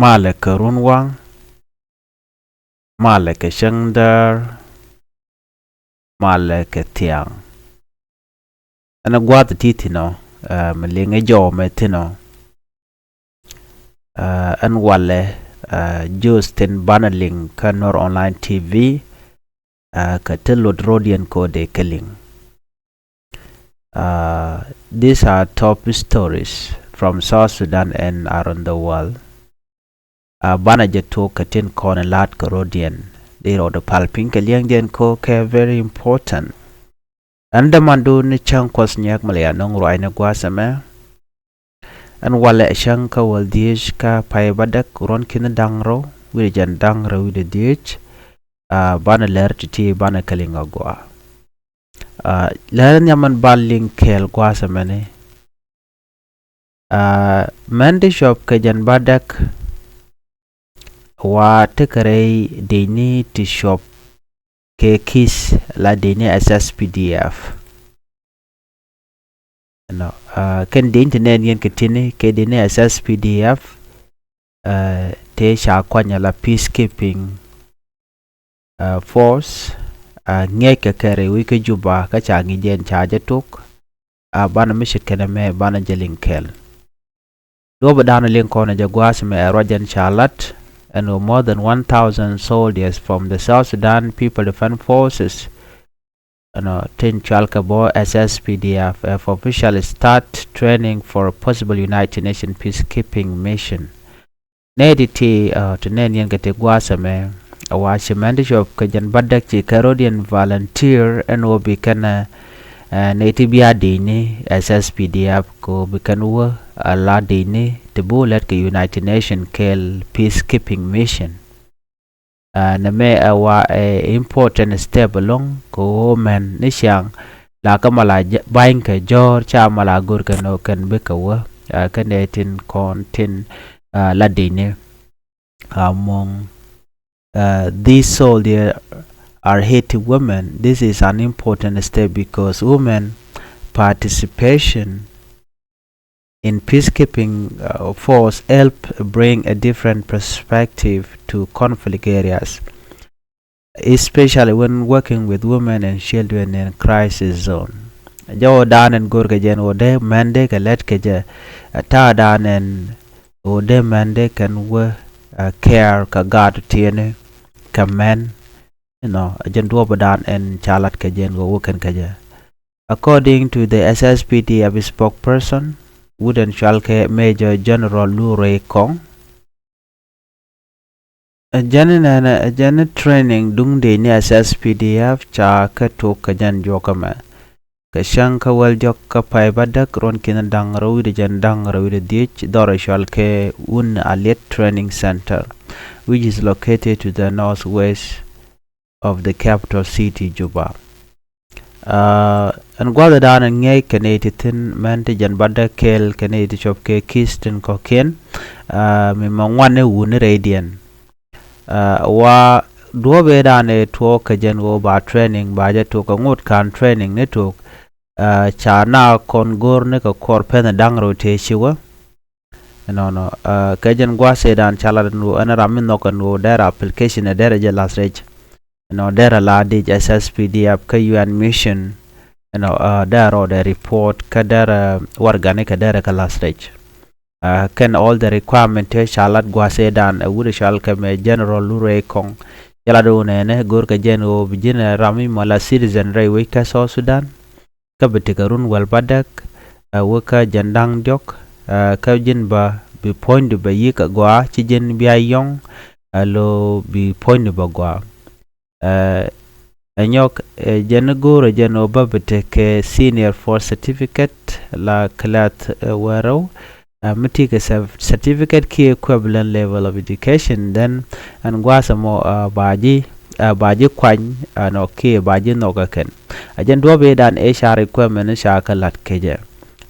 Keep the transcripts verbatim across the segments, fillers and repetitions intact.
Malɛ kɛ runwaŋ, malɛ kɛ cäŋdäär, malɛ kɛ thiaŋ. Ɛn gua̱a̱th ti thi̱n ɔ, ɛ, mi liŋ ɛ jɔw mɛ thi̱n ɔ. Ɛ, ɛn walɛ, ɛ, Jews tin banɛ liŋ kä Nuer Online T V, ɛ, kɛ ti lot rɔ̱diɛn kɛ ɣöö dee kɛ liŋ. Ɛ, these are top stories from South Sudan and around the world. Ɛ, banɛ jɛ tok kɛ tin kɔn in la̱t kɛ rɔ̱diɛn. Di rɔɔdɛ pal piny kɛ liɛŋdiɛn kɛ ɣöö kɛ very important. Ɛn dämandu ni cäŋ Kuɔth Nyiɛk Malaya Nuŋ ruacni gua̱a̱th ɛmɛ. Ɛn walɛ ɛ cäŋ kä wäl dhieec kä pay bädäk ruɔ̱n ki̱n da̱ŋ rɛw wi̱cdɛ jiɛn da̱ŋ rɛw wi̱cdɛ dhieec. Ɛ, banɛ lär ti̱ti̱ banɛ kɛ liŋ agua. Ɛ, lär nhiam ɛn ba liŋ kɛɛl gua̱a̱th ɛmɛni. Ɛ, mɛn ti cuɔp kɛ jiɛn bädäk wa tekɛ rɛy dëcni ti cuɔp kɛ ki̱th la dëcni S S P D F. Ɛnɔ, ɛ, kɛn dëcni ti nɛn yɛn kɛ ti̱ni kɛ dëcni S S P D F, ɛ, tëë ca kuany ala peacekeeping, ɛ, force, ɛ, ŋi̱eckɛ kɛ rɛy wec kä Juba kä ca ŋi̱i̱c jɛ ɛn ca jɛ tok, ɛ, banɛ mi ce̱tkɛ nɛmɛ banɛ jɛ liŋ kɛɛl. Duɔ̱ɔ̱p ɛ da̱a̱n liŋ kɔn ɛ jɛ gua̱a̱th mɛ ɛ ruac ɛn ca lat, ɛn ɣöö more than one thousand soldiers from the South Sudan People Defense Forces, ɛnɔ, tin cɔalkɛ bä S S P D F, have officially start training for a possible United Nations peacekeeping mission. Nɛy ti̱ti̱, ɛ, ti nɛn yɛn kɛ ti gua̱a̱th ɛmɛ, ɛ wa ci mɛn ti cuɔp kɛ jiɛn bädäk ci kɛ rɔ̱diɛn volunteer ɛn ɣöö bi kɛn, ɛ, ɛ, nɛy ti bia dëcni S S P D F kɛ ɣöö bi kɛn wä, ɛ, la dëcni ti bi wä lät kɛ United Nations kɛɛl peacekeeping mission. Ɛ, nɛmɛ ɛ wa ɛ important step ɛlɔ̱ŋ kɛ ɣöö mɛn ni ciaŋ la kä mala jɛ-, ba̱ny kɛ jɔ̱ɔ̱r ca mala go̱r kɛn ɣöö kɛn bikɛ wä, ɛ, kɛn ɛ tin kɔn tin, ɛ, la dëcni. Among, ɛ, these soldiers are Haiti women. This is an important step because women participation in peacekeeping, uh, force help bring a different perspective to conflict areas, especially when working with women and children in crisis zone. Jɛ ɣöö da̱a̱n ɛn go̱rkɛ jɛ ɛn ɣöö dee mɛn dee kɛ lät kɛ jɛ, ɛ, ta̱a̱ da̱a̱n ɛn ɣöö dee mɛn dee kɛn wä, ɛ, care kɛ gaat tiɛni kɛ mɛn, you know, ɛ jɛn duɔ̱ɔ̱p da̱a̱n ɛn ca lat kɛ jɛ ɛn ɣöö wä kɛn kɛ jɛ. According to the S S P D F spokesperson, wut ɛn cɔalkɛ Major General Lurey Kong, ɛ jɛn nɛnɛ, ɛ jɛn training duŋ dëcni S S P D F ca kɛ tok kɛ jɛn juɔkä mɛ. Kɛ cäŋ kä wäl diɔ̱k kä pay bädäk ruɔ̱n ki̱n da̱ŋ rɛw wi̱cdɛ jiɛn da̱ŋ rɛw wi̱cdɛ dhieec dhɔr ɛ cɔalkɛ Wun Aliet Training Center, which is located to the northwest of the capital city, Juba. Aa, ɛn gua̱thdan ɛn ŋi̱eec kɛ nɛy ti thi̱n mɛn ti jiɛn bädäk kɛɛl kɛ nɛy ti cuɔp kɛ ki̱th tin kɔ̱kiɛn, aa, mi mɛ ŋuan ni wuni rɛydiɛn. Aa, wa duɔ̱ɔ̱p ëëdan ëë tuɔɔk kɛ jɛn ɣöö ba training ba jɛ tok kɛ ŋot ka̱n training ni tok, aa, ca na kɔn go̱r ni kɛ kuɔr pɛn da̱ŋ rɛw tëë ci wä. Ɛnɔnɔ, aa, kɛ jɛn gua̱a̱th ëëdan ca lat ɛn ɣöö ɛn ram mi nhɔk ɛn ɣöö derɛ application ɛ derɛ jɛ la̱th rɛc. Ɛnɔ derɛ la dic S S P D F kä U N mission. Ɛnɔ, aa, derɛ rɔɔdɛ report kä derɛ warɛgani kɛ derɛ kɛ la̱th rɛc. Aa, kɛn all the requirement tëë ca lat gua̱a̱th ëëdan ɛ wut ɛ cɔal kɛ mɛ General Lurey Kong. Ca lat ɣöö nɛnɛ go̱o̱r kɛ jɛn ɣöö bi ji̱n ɛ ram mi mɔ la citizen rɛy wec kä South Sudan. Kä bi tekɛ run wäl bädäk, ɛ, wä kä jiɛn da̱ŋ diɔ̱k, ɛ, kä ji̱n bä bi puɔ̱nydu bɛ yi̱k a gɔaa, ci ji̱n bia yɔ̱ŋ, ɛ, lo̱ bi puɔ̱nydu bɛ gɔaa. Ɛ, ɛ nyɔk, ɛ, jɛn go̱o̱rä jɛn ɣöö bä bi tekɛ senior force certificate la class, ɛ, wäl rɛw, ɛ, mi tekɛ cer-, certificate kiɛ equivalent level of education, then ɛn gua̱a̱th ɛmɔ, ɛ, ba ji̱, ɛ, ba ji̱ kuany, ɛ, nɔ kiɛ ba ji̱ nhɔk ɛ kɛn. Ɛ jɛn duɔ̱ɔ̱p ëëdan ëë ca requirement ca kɛ la̱t kecɛ.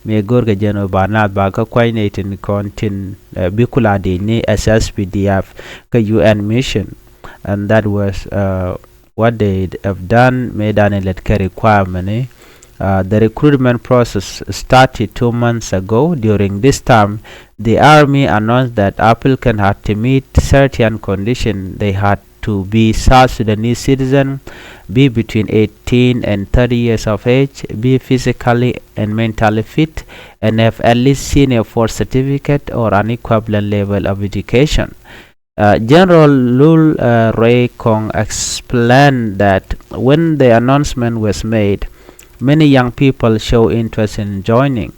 Mi go̱o̱rkɛ jɛn ɣöö ba naath ba kä kuany nɛy tin kɔn tin, ɛ, bi kula dic ni S S P D F kä U N mission. And that was, ɛ, what they have done, mëëdan in lät kɛ requirement ni, Uh, the recruitment process started two months ago. During this time, the army announced that applicants had to meet certain conditions. They had to be South Sudanese citizen, be between eighteen and thirty years of age, be physically and mentally fit, and have at least senior four certificate or an equivalent level of education. Uh, General Lul uh, Rey Kong explained that when the announcement was made, many young people show interest in joining.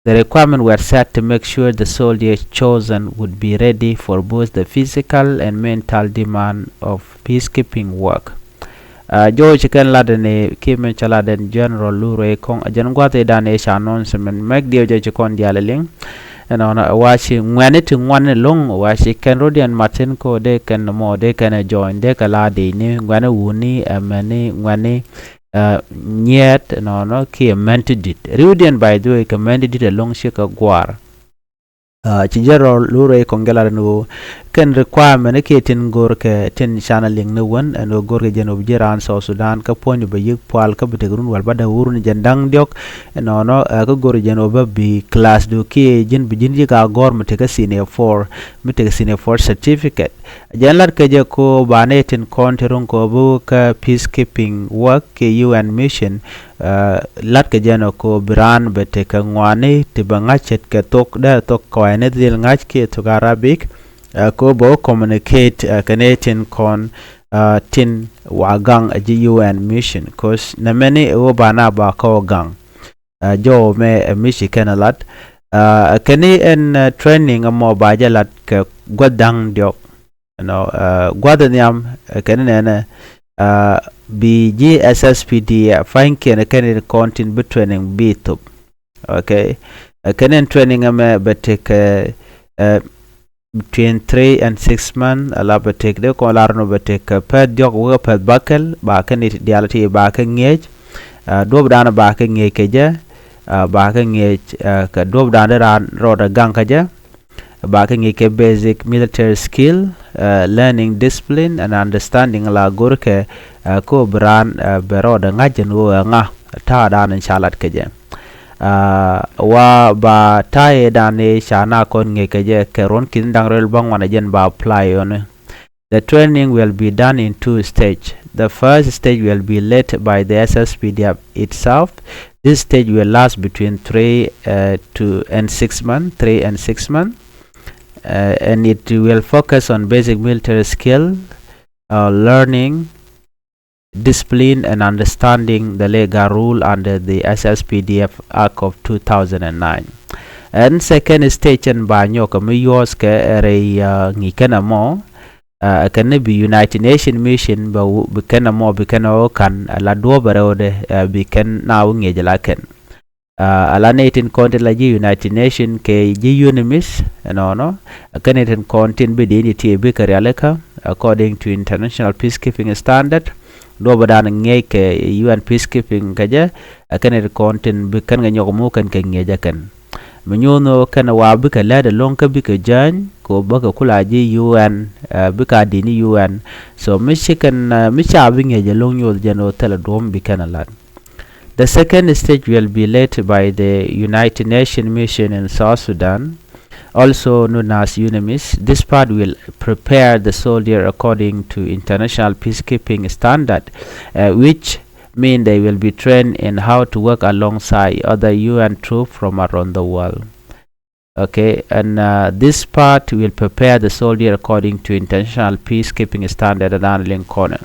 The requirement were set to make sure the soldier chosen would be ready for both the physical and mental demand of peacekeeping work. Uh, George kɛn lat ni ki mɛ cɛ lat ni General Lul Rey Kong, a jɛn guath idan i̱ ca announcement mɛk diɛ jɛ ci kɔn dial liŋ. Ɛnɔnɔ wa ci ŋuɛni ti ŋuani loŋ, wa ci kɛn rodiɛn Martin ko dee kɛn mɔ dee kɛn join dee kɛ la dee ni ŋuɛni wuni ɛmɛni ŋuɛni uh, nyiɛɛt nɔnɔ kiɛ mɛn ti dit. Riwdiɛn, by the way, kɛ mɛn ti dit ɛlɔŋ ci kɛ guar. Uh, ci General Lul Rey Kong jɛ lar ni ɣöö kɛn requirement kiɛ tin go̱r kɛ tin canɛ liŋ ni wän ɛn ɣöö go̱r kɛ jɛn ɣöö bi ji̱ raan South Sudan kä puɔ̱ny bɛ yi̱k pual kä bi tek run wäl bädäk wur ni jɛn da̱ŋ diɔ̱k. Ɛnɔnɔ uh, kä go̱r jɛn ɣöö bä bi class du kiɛ ji̱n bi ji̱n ji̱ ka gɔ̱r mi tek kä senior four, mi tek senior four certificate. Jɛn lat kɛ jɛ ko ba nɛ tin kɔn ti ruŋ ko bi kä peacekeeping work kɛ U N mission. Uh, lat kɛ jɛn ko bi raan bɛ tekɛ ŋuani ti bɛ ŋa̱c ce̱tkɛ thok dee thok kɔainɛ dhil ŋa̱c kiɛ thok Arabic. Uh, ko bɛ wä communicate uh, kɛ nɛ tin kɔn uh, tin wa gaŋ a ji̱ U N mission. Cause nɛ mɛni ɛ wä ba na ba kɔ gaŋ. Uh, jɔw mɛ ɛ mi ci kɛn a lat. Uh, kɛn ni ɛn uh, training ɛmɔ ba jɛ lat kɛ gua̱th da̱ŋ diɔk. Ɛnɔ uh, gua̱th nhiam uh, kɛn ni nɛnɛ uh, bi ji̱ S S P D F fa̱ny kiɛn kɛn in kɔn tin bi training bi thop. Okay. Uh, kɛn in training ɛmɛ bɛ tek uh, uh, between three and six months. Ala bɛ tek dee kɔn lar nɔ bɛ tek kɛ pɛth diɔk wä kɛ pɛth bäkɛl ba kɛ ni dial ti ba kɛ ŋiɛc. Uh, duɔp dan ba kɛ ŋiɛc kɛ jɛ uh, ba kɛ ŋiɛc uh, kɛ duɔp dan dee raan rɔɔdɛ gaŋ kɛ jɛ. Ba kɛ ŋiɛc kɛ basic military skill, uh, learning discipline and understanding la go̱r kɛ uh, ko bi raan uh, bɛ rɔɔdɛ ŋa̱c jɛn wä ɛ ŋa ta̱a̱ dan in ca lat kɛ jɛ. Uh, wa ba ta̱yɛ dan i̱ ca na kɔn ŋiɛc kɛ jɛ kɛ ruɔ̱n ki̱n da̱ŋ rɛl bäŋuan ɛ jɛn ba apply ɔni. The training will be done in two stage. The first stage will be led by the S S P D F itself. This stage will last between three uh, to and six months, three and six months, uh, and it will focus on basic military skill, uh, learning, discipline and understanding the legal rule under the S S P D F Act of two thousand and nine. And second stage ɛn ba nyɔk mi yuɔth kɛ rɛy uh, ŋi̱i̱c kɛn ɛmɔ uh, kɛn ni bi United Nations Mission bɛ bi kɛn ɛmɔ bi kɛn ɛ wä ka̱n la duɔ̱ɔ̱p ɛ rɛwdɛ uh, bi kɛn na wä ŋi̱eec la kɛn. Uh, ala nɛy tin kɔn tin la ji̱ United Nation kɛ ji̱ UNMISS ɛnɔnɔ kɛ nɛy tin kɔn tin bi di̱i̱n ti tiee bikɛ rialikä according to international peacekeeping standard. Duɔ̱p dan ŋiɛc kɛ U N peacekeeping kɛ jɛ kɛ nɛy tin kɔn tin bi kɛn kɛ nyɔk mu kɛn kɛ ŋiɛc ɛ kɛn. Mi nyuuth ni ɣöö kɛn wa bikɛ lɛt ɛlɔ̱ŋ kä bikɛ jäny kɛ ɣöö bäkɛ kula ji̱ U N uh, bika di̱i̱n U N. So mi ci kɛn uh, mi ca bi ŋiɛc ɛlɔ̱ŋ nyuuth jɛn ɣöö thilɛ duɔ̱m bi kɛn ɛ lat. The second stage will be led by the United Nations Mission in South Sudan, also known as UNMISS. This part will prepare the soldier according to international peacekeeping standard, uh, which mean they will be trained in how to work alongside other U N troops from around the world. Okay, and uh, this part will prepare the soldier according to international peacekeeping standard and handling corner.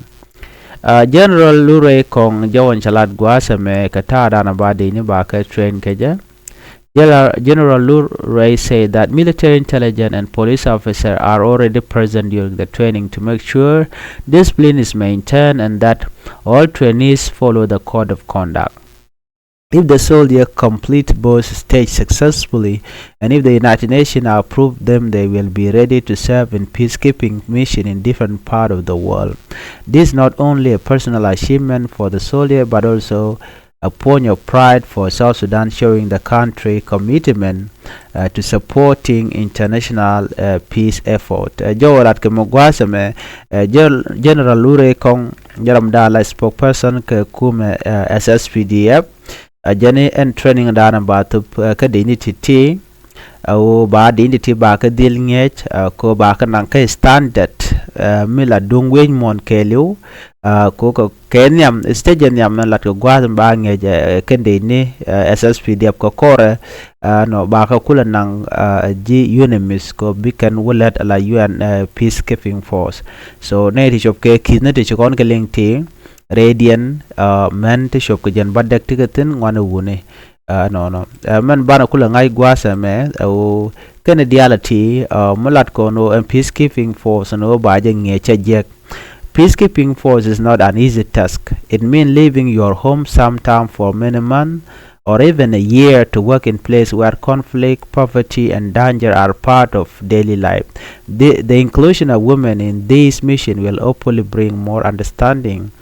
Uh, General Lul Rey Kong jɔwän ca lat gua̱a̱th ɛmɛ kɛ ta̱a̱ dan a ba dee ni ba kɛ train kɛ jɛ. General, General Lul Rey said that military intelligence and police officers are already present during the training to make sure discipline is maintained and that all trainees follow the code of conduct. If the soldier complete both stages successfully, and if the United Nations approve them, they will be ready to serve in peacekeeping mission in different part of the world. This is not only a personal achievement for the soldier, but also a point of pride for South Sudan, showing the country commitment uh, to supporting international uh, peace effort. Uh, jɔwɛ lat kɛ mɛ gua̱a̱th ɛmɛ uh, General Lure Kɔŋ, jɛ ram da̱a̱ la spokesperson kɛ kumɛ uh, S S P D F. Uh, jɛni ɛn training da̱a̱n ba thop uh, kä dec ni ti̱ti̱. Ɛ ɣöö ba di̱i̱n ti ti ba kä dhil ŋi̱eec, ɛ, ko ba kä naŋ kä standard, ɛ, mi la duŋ wi̱i̱c muɔ̱ɔ̱n kɛɛliw, ɛ, ko kɛ kɛ nhiam, stage nhiam ɛn lat kɛ gua̱a̱th ba ŋi̱eec, ɛ, kɛn dee ni, ɛ, S S P D F kɛ kɔrɛ, ɛ, nɔ ba kä kulɛ naŋ, ɛ, ji̱ UNMISS ko bi kɛn wä lät ala U N, ɛ, peacekeeping force. So nɛ ti cop kɛ ki̱th ni ti ci kɔn kɛ liŋ ti, rɛydiɛn, ɛ, mɛn ti cop kɛ jɛn ba dɛk ti kɛ thi̱n ŋuan ɛ wuni. Ɛ, nɔnɔ. Ɛ, mɛn banɛ kulɛ ŋa̱c gua̱a̱th ɛmɛ, ɛ, ɣöö kɛnɛ diaal ɛ ti, ɛ, mi lat kɔn ɣöö ɛn peacekeeping force ɛn ɣöö ba jɛ ŋi̱eec cɛ jiɛk. Peacekeeping force is not an easy task. It means leaving your home sometime for many months or even a year to work in place where conflict, poverty, and danger are part of daily life. The, the inclusion of women in this mission will hopefully bring more understanding,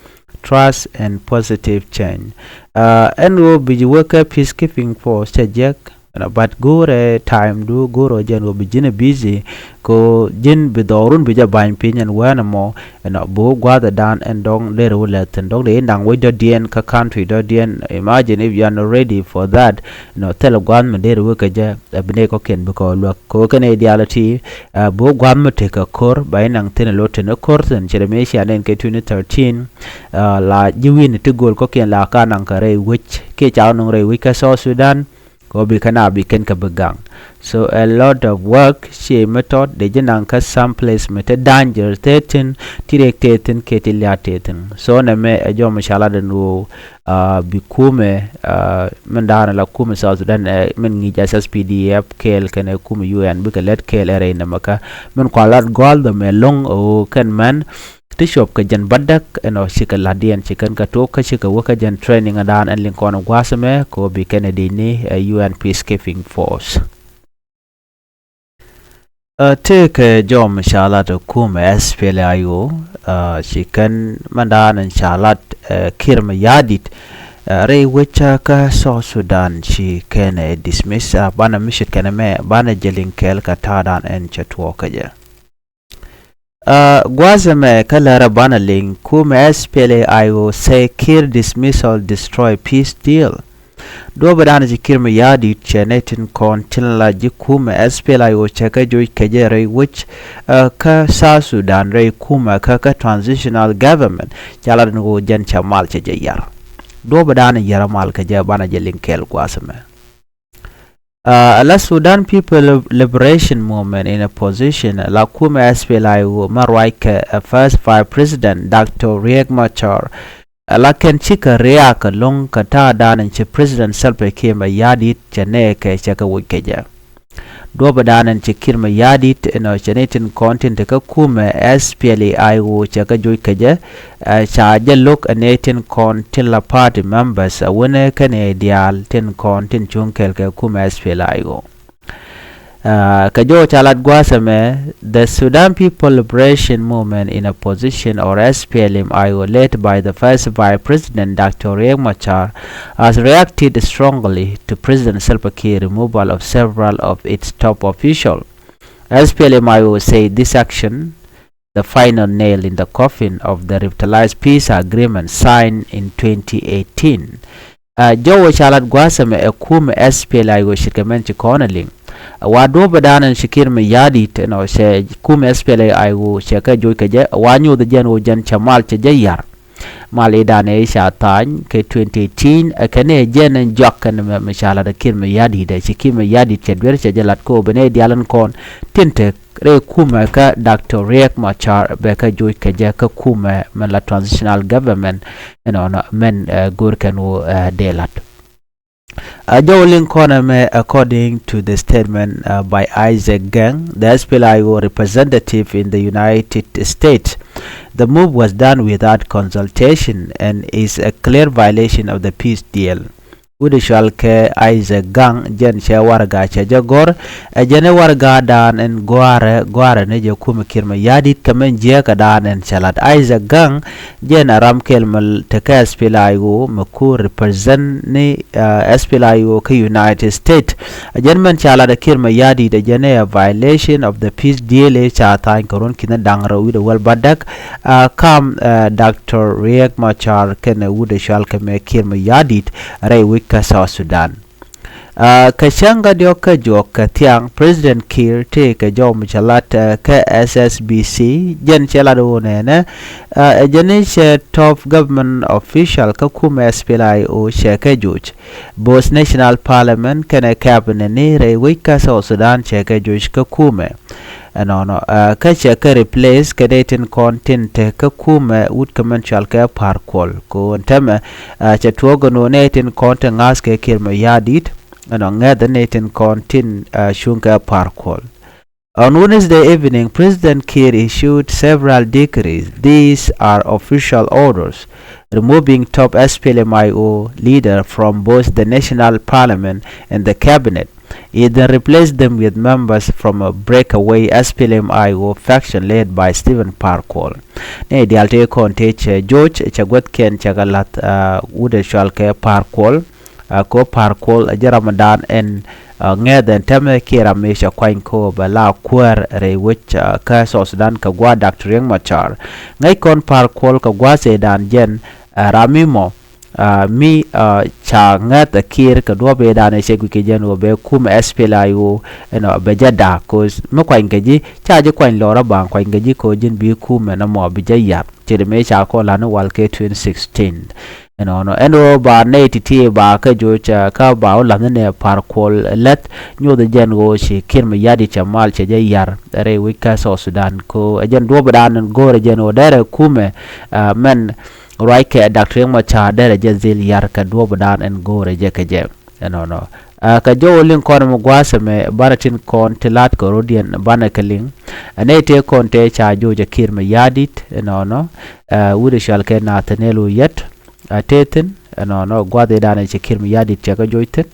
trust and positive change. Ɛ, ɛn ɣöö bi ji̱ wä kä peacekeeping force cɛ jiäk, ɛnɔ, but go̱o̱rɛ time du, go̱o̱rɛ jɛn ɣöö bi ji̱n ɛ busy, ko ji̱n bi dhɔrun bi jɛ ba̱ny piny ɛn wɛn ɛmɔ, ɛnɔ, bi wä gua̱a̱th ɛ dan ɛn dɔ̱ŋ der wä lɛth thi̱n dɔ̱ŋ dee in da̱ŋ wec dɔ̱diɛn kä country dɔ̱diɛn. Imagine if you are not ready for that, ɛnɔ, thilɛ gua̱a̱th mi der wä kɛ jɛ, ɛ bi nɛy kɔ̱kiɛn bi kɛ luäk. Ko kɛn ɛ diaal ɛ ti, ɛ, bi wä gua̱a̱th mi tekɛ ko̱r, ba in naŋ thi̱n ɛ lot thi̱n ɛ ko̱r thi̱n, ci rɛ mi cia nɛn kɛ twenty thirteen, ɛ, la ji̱ wi̱n ti go̱o̱l kɔ̱kiɛn la ka naŋ kɛ rɛy wec, kiɛ ca nɔŋ rɛy wec kä South Sudan, kɛ ɣöö bi kɛn a bi kɛn kɛ bi gaŋ. So a lot of work, ci mi tɔt, dee ji̱ naŋ kä some place mi te danger te thi̱n, ti riɛk te thi̱n, kiɛ ti lia̱a̱ te thi̱n. So nɛmɛ ɛ jɔm ca lat ɛn ɣöö, ɛ, bi kumɛ, ɛ, min da̱a̱n la kumɛ South Sudan, ɛ, min ŋi̱i̱c S S P D F kɛɛl kɛnɛ kumɛ U N bikɛ lät kɛɛl ɛ rɛy nɛmɛ kä. Min kua lat gɔ̱a̱l dhɔmɛ lo̱ŋ ɛ ɣöö kɛn mɛn ti cuɔp kɛ jɛn bädäk ɛnɔ cikɛ la̱tdiɛn ci kɛn kɛ tok kä cikɛ wä kä jɛn training ɛ da̱a̱n ɛn liŋ kɔn ɛ gua̱a̱th ɛmɛ kɛ ɣöö bi kɛn ɛ di̱t ni ɛ U N peacekeeping force. Ɛ, tëëkɛ jɔm ca lat ɛ kumɛ S P L A I O, ɛ, ci kɛn mɛn da̱a̱n ɛn ca lat, ɛ, Kiir Mayardit, ɛ, rɛy wec kä South Sudan ci kɛn ɛ dismiss, ɛ, banɛ mi ci kɛn ɛmɛ banɛ jɛ liŋ kɛɛl kɛ ta̱a̱ da̱a̱n ɛn cɛ tuɔɔk kä jɛ. Ɛ, gua̱a̱th ɛmɛ kä lärä banɛ liŋ kumɛ S P L A I O say Kiir dismissal destroy peace deal. Duɔ̱ɔ̱p ɛ da̱a̱n ci Kiir Mayardit cɛ nɛy tin kɔn tin la ji̱ kumɛ S P L A I O cɛ kɛ joc kɛ jɛ rɛy wec, ɛ, kä South Sudan rɛy kumɛ kä kä transitional government. Ca lat ni ɣöö jɛn cɛ mal cɛ jɛ yar. Duɔ̱ɔ̱p ɛ da̱a̱n yar mal kɛ jɛ banɛ jɛ liŋ kɛɛl gua̱a̱th ɛmɛ. Ɛ, la Sudan People Liberation Movement in Opposition, la kumɛ S P L A I O mɛ ruac kɛ, ɛ, First Vice President Doctor Riek Machar, ɛ, la kɛn cikɛ riaak ɛlɔ̱ŋ kɛ ta̱a̱ da̱a̱n in ci President Salva Kiir Mayardit cɛ nɛɛkɛ cɛ kɛ woc kɛ jɛ. Duɔ̱ɔ̱p ɛ da̱a̱n in ci Kiir Mayardit inɔ cɛ ni tin kɔn tin te kä kumɛ S P L A I O cɛ kɛ joc kɛ jɛ, ɛ, ca jɛ lo̱k ɛ nɛy tin kɔn tin la party members ɛ wänɛ kɛnɛ diaal tin kɔn tin cuŋ kɛɛl kɛ kumɛ S P L A I O. Ɛ, kɛ jɔw ca lat gua̱a̱th ɛmɛ, the Sudan People Liberation Movement in Opposition, or S P L M I O, led by the First Vice President Doctor Riek Machar, has reacted strongly to President Salva Kiir removal of several of its top officials. S P L M I O said this action the final nail in the coffin of the revitalized peace agreement signed in twenty eighteen. Ɛ, jɔwä ca lat gua̱a̱th ɛmɛ ɛ kumɛ S P L A I O ce̱tkɛ mɛn ci kɔn ɛ liŋ. Ɛ, wa duɔ̱ɔ̱p ɛ da̱a̱n ɛn ci Kiir Mayardit ɛnɔ cɛ kumɛ S P L A I O cɛ kɛ joc kɛ jɛ, ɛ, wa nyoth ɛ jɛn ɣöö jɛn cɛ mal cɛ jɛ yar. Mal i̱ da̱a̱n ɛ ca tha̱a̱ny kɛ twenty eighteen, ɛ, kɛn ɛ jɛn ɛn juak kɛn mɛ, mɛ ca lat ɛ Kiir Mayardit ɛ, ci Kiir Mayardit cɛ duer cɛ jɛ lat kɛ ɣöö ben ɛ diaal ɛn kɔn tin te rɛy kumɛ kä Doctor Riek Machar bɛ kɛ joc kɛ jɛ kä kumɛ mɛn la transitional government, ɛnɔnɔ mɛn, ɛ, go̱o̱r kɛn wä, ɛ, dee la̱t. Ɛ, jɔw liŋ kɔn ɛmɛ, according to the statement, ɛ, by Isaac Geng, the S P L A I O representative in the United States. The move was done without consultation and is a clear violation of the peace deal. wut ɛ cɔal kɛ Isaac Gang, jɛn cɛ warɛga cɛ jɛ gɔ̱r. Ɛ jɛn ɛ warɛgadan ɛn gɔ̱a̱rɛ, gɔ̱a̱rɛ ni jɛ kumɛ Kiir Mayardit kɛ mɛn jiäkädan ɛn cɛ lat. Isaac Gang jɛn ɛ ram kɛl mɛ tekɛ S P L A I O mɛ ku represent ni, uh, S P L A I O kä United States. Ɛ jɛn mɛn ca lat ɛ Kiir Mayardit ɛ jɛn ɛ violation of the peace deal ɛ ca tha̱a̱ny kɛ ruɔ̱n ki̱n da̱ŋ rɛw wi̱cdɛ wäl bädäk. Uh, kam, uh, Doctor Riek Machar kɛnɛ wut ɛ cɔal kɛ mɛ Kiir Mayardit rɛy wec kä South Sudan. Uh, kɛ cäŋ kä diɔ̱k kä juɔk kɛ thiaŋ, President Kiir tëë kɛ jɔw mi cɛ lat, uh, kä S S B C, jɛn cɛ lat ɣöö nɛnɛ, uh, ɛ jɛn i̱ cɛ top government official kä kumɛ S P L A I O cɛ kɛ joc. Both National Parliament kɛnɛ cabinet ni rɛy wec kä South Sudan cɛ kɛ joc kä kumɛ. Ɛnɔnɔ, uh, kä cɛ kɛ replace kɛ nɛy tin kɔn tin te kä kumɛ wut kɛ mɛn cɔal kɛ Par Kuol. Kɛ ɣöö ɛn täämɛ, uh, cɛ tuɔɔk ɛn ɣöö nɛy tin kɔn te ŋa̱th kɛ Kiir Mayardit, ɛnɔ ŋäth ɛ nɛy tin kɔn tin, uh, cuŋ kɛ Par Kuol. On Wednesday evening, President Kiir issued several decrees. These are official orders, removing top S P L M I O leader from both the National Parliament and the cabinet. He then replaced them with members from a breakaway S P L M I O faction led by Stephen Par Kuol. Ni diaal tëë kɔn tëë cɛ joc, cɛ guäthkiɛn cɛ kɛ la̱th, uh, wut ɛ cɔal kɛ Par Kuol. Uh, kɛ ɣöö Par Kuol ɛ jɛn ramdan ɛn, uh, ŋäth ɛn täämɛ kiɛ ram mi cɛ kuany kɛ ɣöö bɛ la kuäär rɛy wec, uh, kä South Sudan kɛ gua̱a̱th Doctor Riek Machar. Ŋäc kɔn Par Kuol kɛ gua̱a̱th ëëdan jɛn, uh, ram mi mɔ, uh, mi, uh, ca ŋäth ɛ Kiir kɛ duɔ̱ɔ̱p ëëdan ɛ cɛ guic kɛ jɛn ɣöö bɛ kumɛ S P L A I O, you know, bɛ jɛ da̱k, 'cause mi kuany kɛ ji̱, ca ji̱ kuany lɔrä baŋ kuany kɛ ji̱ kɛ ɣöö ji̱n bi kumɛ nɔmɔ bi jɛ yar. Ce̱t mëë ca kɔn la̱t ni wal kɛ twenty sixteen. Ɛnɔnɔ, ɛn ɣöö ba nɛy ti̱ti̱ ba kä joc, uh, kä ba wä la̱th ni nɛ Par Kuol läth, nyothɛ jɛn ɣöö ci Kiir Mayardit cɛ mal cɛ jɛ yar rɛy wec kä South Sudan. Kɛ ɣöö ɛ jɛn duɔ̱ɔ̱pdan ɛn go̱o̱rɛ jɛn ɣöö derɛ kumɛ, uh, mɛn ruac kɛ Doctor Riek Machar derɛ jɛ dhil yar kɛ duɔ̱ɔ̱pdan ɛn go̱o̱rɛ jɛ kɛ jɛ. Ɛnɔnɔ. Uh, kɛ jɔw liŋ kɔn mi gua̱a̱th ɛmɛ banɛ tin kɔn ti la̱t kɛ rɔ̱diɛn banɛ kɛ liŋ. Ɛ nɛy tëë kɔn tëë ca joc ɛ Kiir Mayardit, ɛnɔnɔ. Uh, wut ɛ cɔal kɛ Nathaniel Oyet, uh, tëë thi̱n, ɛnɔnɔ, gua̱a̱th ëëdan ɛ cɛ Kiir Mayardit cɛ kɛ joc thi̱n.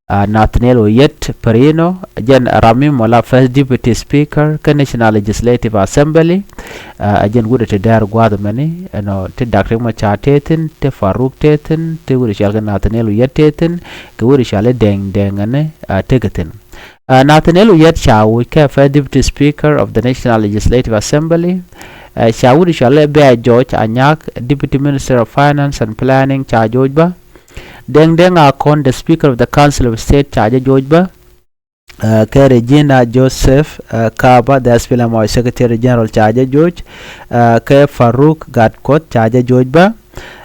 Uh, Nathaniel Oyet Perino, jɛn ram mi mɔ la First Deputy Speaker kä National Legislative Assembly. Uh, ɛ jɛn wut ɛ ti dɛɛr gua̱a̱th ɛmɛni, ɛnɔ, ti Doctor Riek Machar tëë thi̱n, ti Faruk tëë thi̱n, ti wut ɛ cɔal kɛ Nathaniel Oyet tëë thi̱n, kɛ wut ɛ cɔal i̱ Deng Deng ɛnɛ, uh, tekɛ thi̱n. Uh, Nathaniel Oyet ca woc kɛ First Deputy Speaker of the National Legislative Assembly. Uh, ca wut ɛ cɔal i̱ Bia George Anyak, Deputy Minister of Finance and Planning, ca joc bä. Deng Deng Akon, the Speaker of the Council of State, ca jɛ joc bä. Uh, kɛ Regina Joseph, uh, Kaba, the S P L M I O Secretary General, ca jɛ joc. Uh, kɛ Faruk Gatkuoth, ca jɛ joc bä.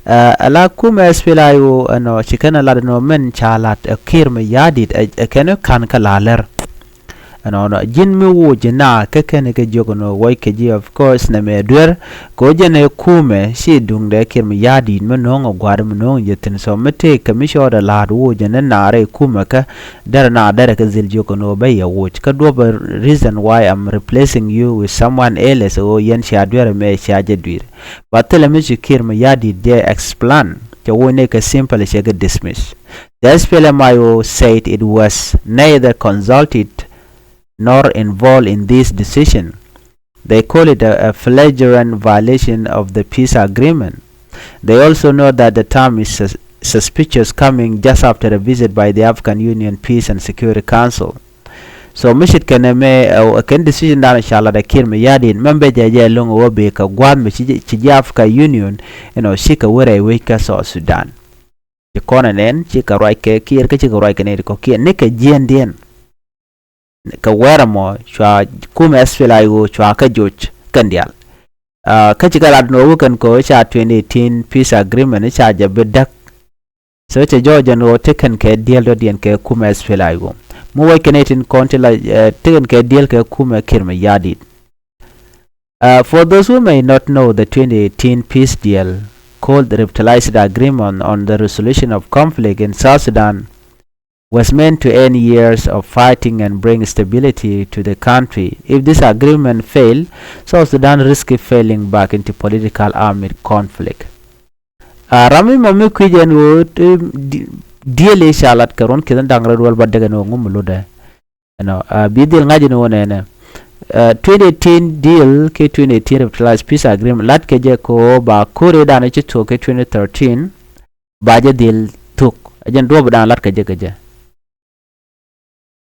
Uh, ala kumɛ S P L M I O, ɛnɔ, ci kɛn ɛ lat ɛnɔ mɛn ca lat ɛ Kiir Mayardit, ɛ, ɛ kɛn ɛ ka̱n kä la lɛr. Ɛnɔnɔ, ji̱n mi woc ji̱ na kä kɛn kɛ jiök ɛn ɣöö woc kɛ ji̱, of course, nɛmɛ duer. Kɛ ɣöö jɛn ɛ kumɛ ci duŋdɛ Kiir Mayardit mi no̱o̱ŋ ɛ gua̱a̱r mi no̱o̱ŋ jɛ thi̱n. So mi tëëk kɛ mi cɔɔdɛ la̱a̱t woc jɛ ni na rɛy kumɛ kä derɛ na derɛ kɛ dhil jiök ɛn ɣöö bä yɛ woc. Kä duɔ̱pɛ reason why I'm replacing you with someone else ɣöö yɛn cia duer ɛmɛ cia jɛ dui̱r. But thilɛ mi ci Kiir Mayardit jɛ explain. Cɛ woc ni kɛ simple cɛ kɛ dismiss. The S P L M I O said it was neither consulted nor involved in this decision. They call it a, a flagrant violation of the peace agreement. They also note that the term is sus- suspicious, coming just after a visit by the African Union Peace and Security Council. So mi ce̱tkɛ nɛmɛ, ɛ, kɛn decision dan ca lat ɛ Kiir Mayardit, mɛn bɛ jɛ jɛ lo̱ŋ ɛ wä bikɛ gua̱a̱th mi ci, ci ji̱ Africa Union, you know, cikɛ wä rɛy wec kä South Sudan. Ci kɔn ɛ nɛn, cikɛ ruac kɛ Kiir, kä cikɛ ruac kɛ nɛy ti kɔ̱kiɛn, ni kɛ jiɛndiɛn. Kɛ wɛrɛ mɔ, cua kumɛ S P L M I O, cua kɛ joc kɛn diaal. Uh, kä cikɛ lat nɔ wä kɛn kɔ ca twenty eighteen peace agreement ca jɛ bi däk. So cɛ jɔɔc jɛn ɣöö tekɛn kɛ diɛl dɔ̱diɛn kɛ kumɛ S P L M I O. Mi wec kɛn ɛ tin kɔn ti la, uh, tekɛn kɛ diɛl kɛ kumɛ Kiir Mayardit. Uh, for those who may not know, the twenty eighteen peace deal, called the Revitalized Agreement on the Resolution of Conflict in South Sudan, was meant to end years of fighting and bring stability to the country. If this agreement fail, South Sudan risk falling back into political armed conflict. Uh, ram mi mɔ mi kui̱c ɛn ɣöö ti, di, deal i̱ ca lat kɛ ruɔ̱n ki̱n da̱ŋ rɛw duel bädäk ɛn ɣöö ŋu mi lotdɛ. Ɛnɔ, a, bi dhil ŋa̱c ɛn ɣöö nɛnɛ. A, twenty eighteen deal kiɛ twenty eighteen revitalized peace agreement lat kɛ jɛ kɛ ɣöö ba ko̱r ëëdan ci thuɔ̱k kɛ twenty thirteen ba jɛ dhil thuk. Ɛ jɛn duɔ̱ɔ̱p dan lat kɛ jɛ kɛ jɛ.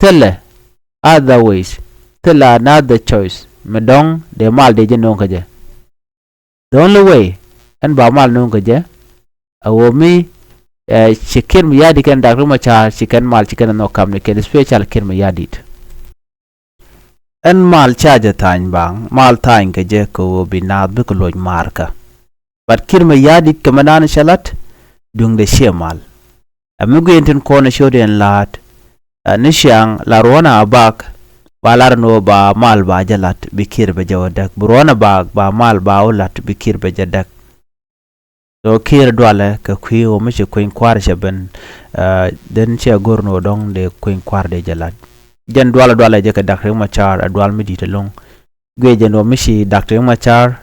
Thilɛ other ways, thilɛ another choice mi dɔ̱ŋ dee mal dee jɛ no̱o̱ŋ kɛ jɛ. The only way ɛn ba mal no̱o̱ŋ kɛ jɛ a ɣöö mi, ɛ, ci Kiir Mayardit kɛnɛ Doctor Riek Machar ci kɛn mal ci kɛn nhɔk kamnikɛn, especially Kiir Mayardit. Ɛn mal ca jɛ tha̱a̱ny baŋ, mal tha̱a̱ny kɛ jɛ kɛ ɣöö bi naath bikɛ loc maarkä. But Kiir Mayardit kɛ mɛ naan cɛ la̱t duŋdɛ ciɛ mal. Ɛ mi guiɛn tin kɔn ɛ ciötdiɛn la̱a̱t, ɛ, ni ciaŋ la ruɔ̱n a bak ba lar ni ɣöö ba mal ba jɛ la̱t bi Kiir bɛ jɛ wä däk, bi ruɔ̱n a bak ba mal ba wä la̱t bi Kiir bɛ jɛ däk. So Kiir dualɛ kɛ kui̱ ɣöö mi ci kueny kua̱r cɛ ben, ɛ, den cɛ go̱r ni ɣöö dɔ̱ŋ dee kueny kua̱r dee jɛ la̱t. Jɛn dualɛ dualɛ jɛ kɛ Doctor Riek Machar ɛ dual mi di̱i̱t ɛlɔ̱ŋ. Guiɛ jɛn ɣöö mi ci Doctor Riek Machar,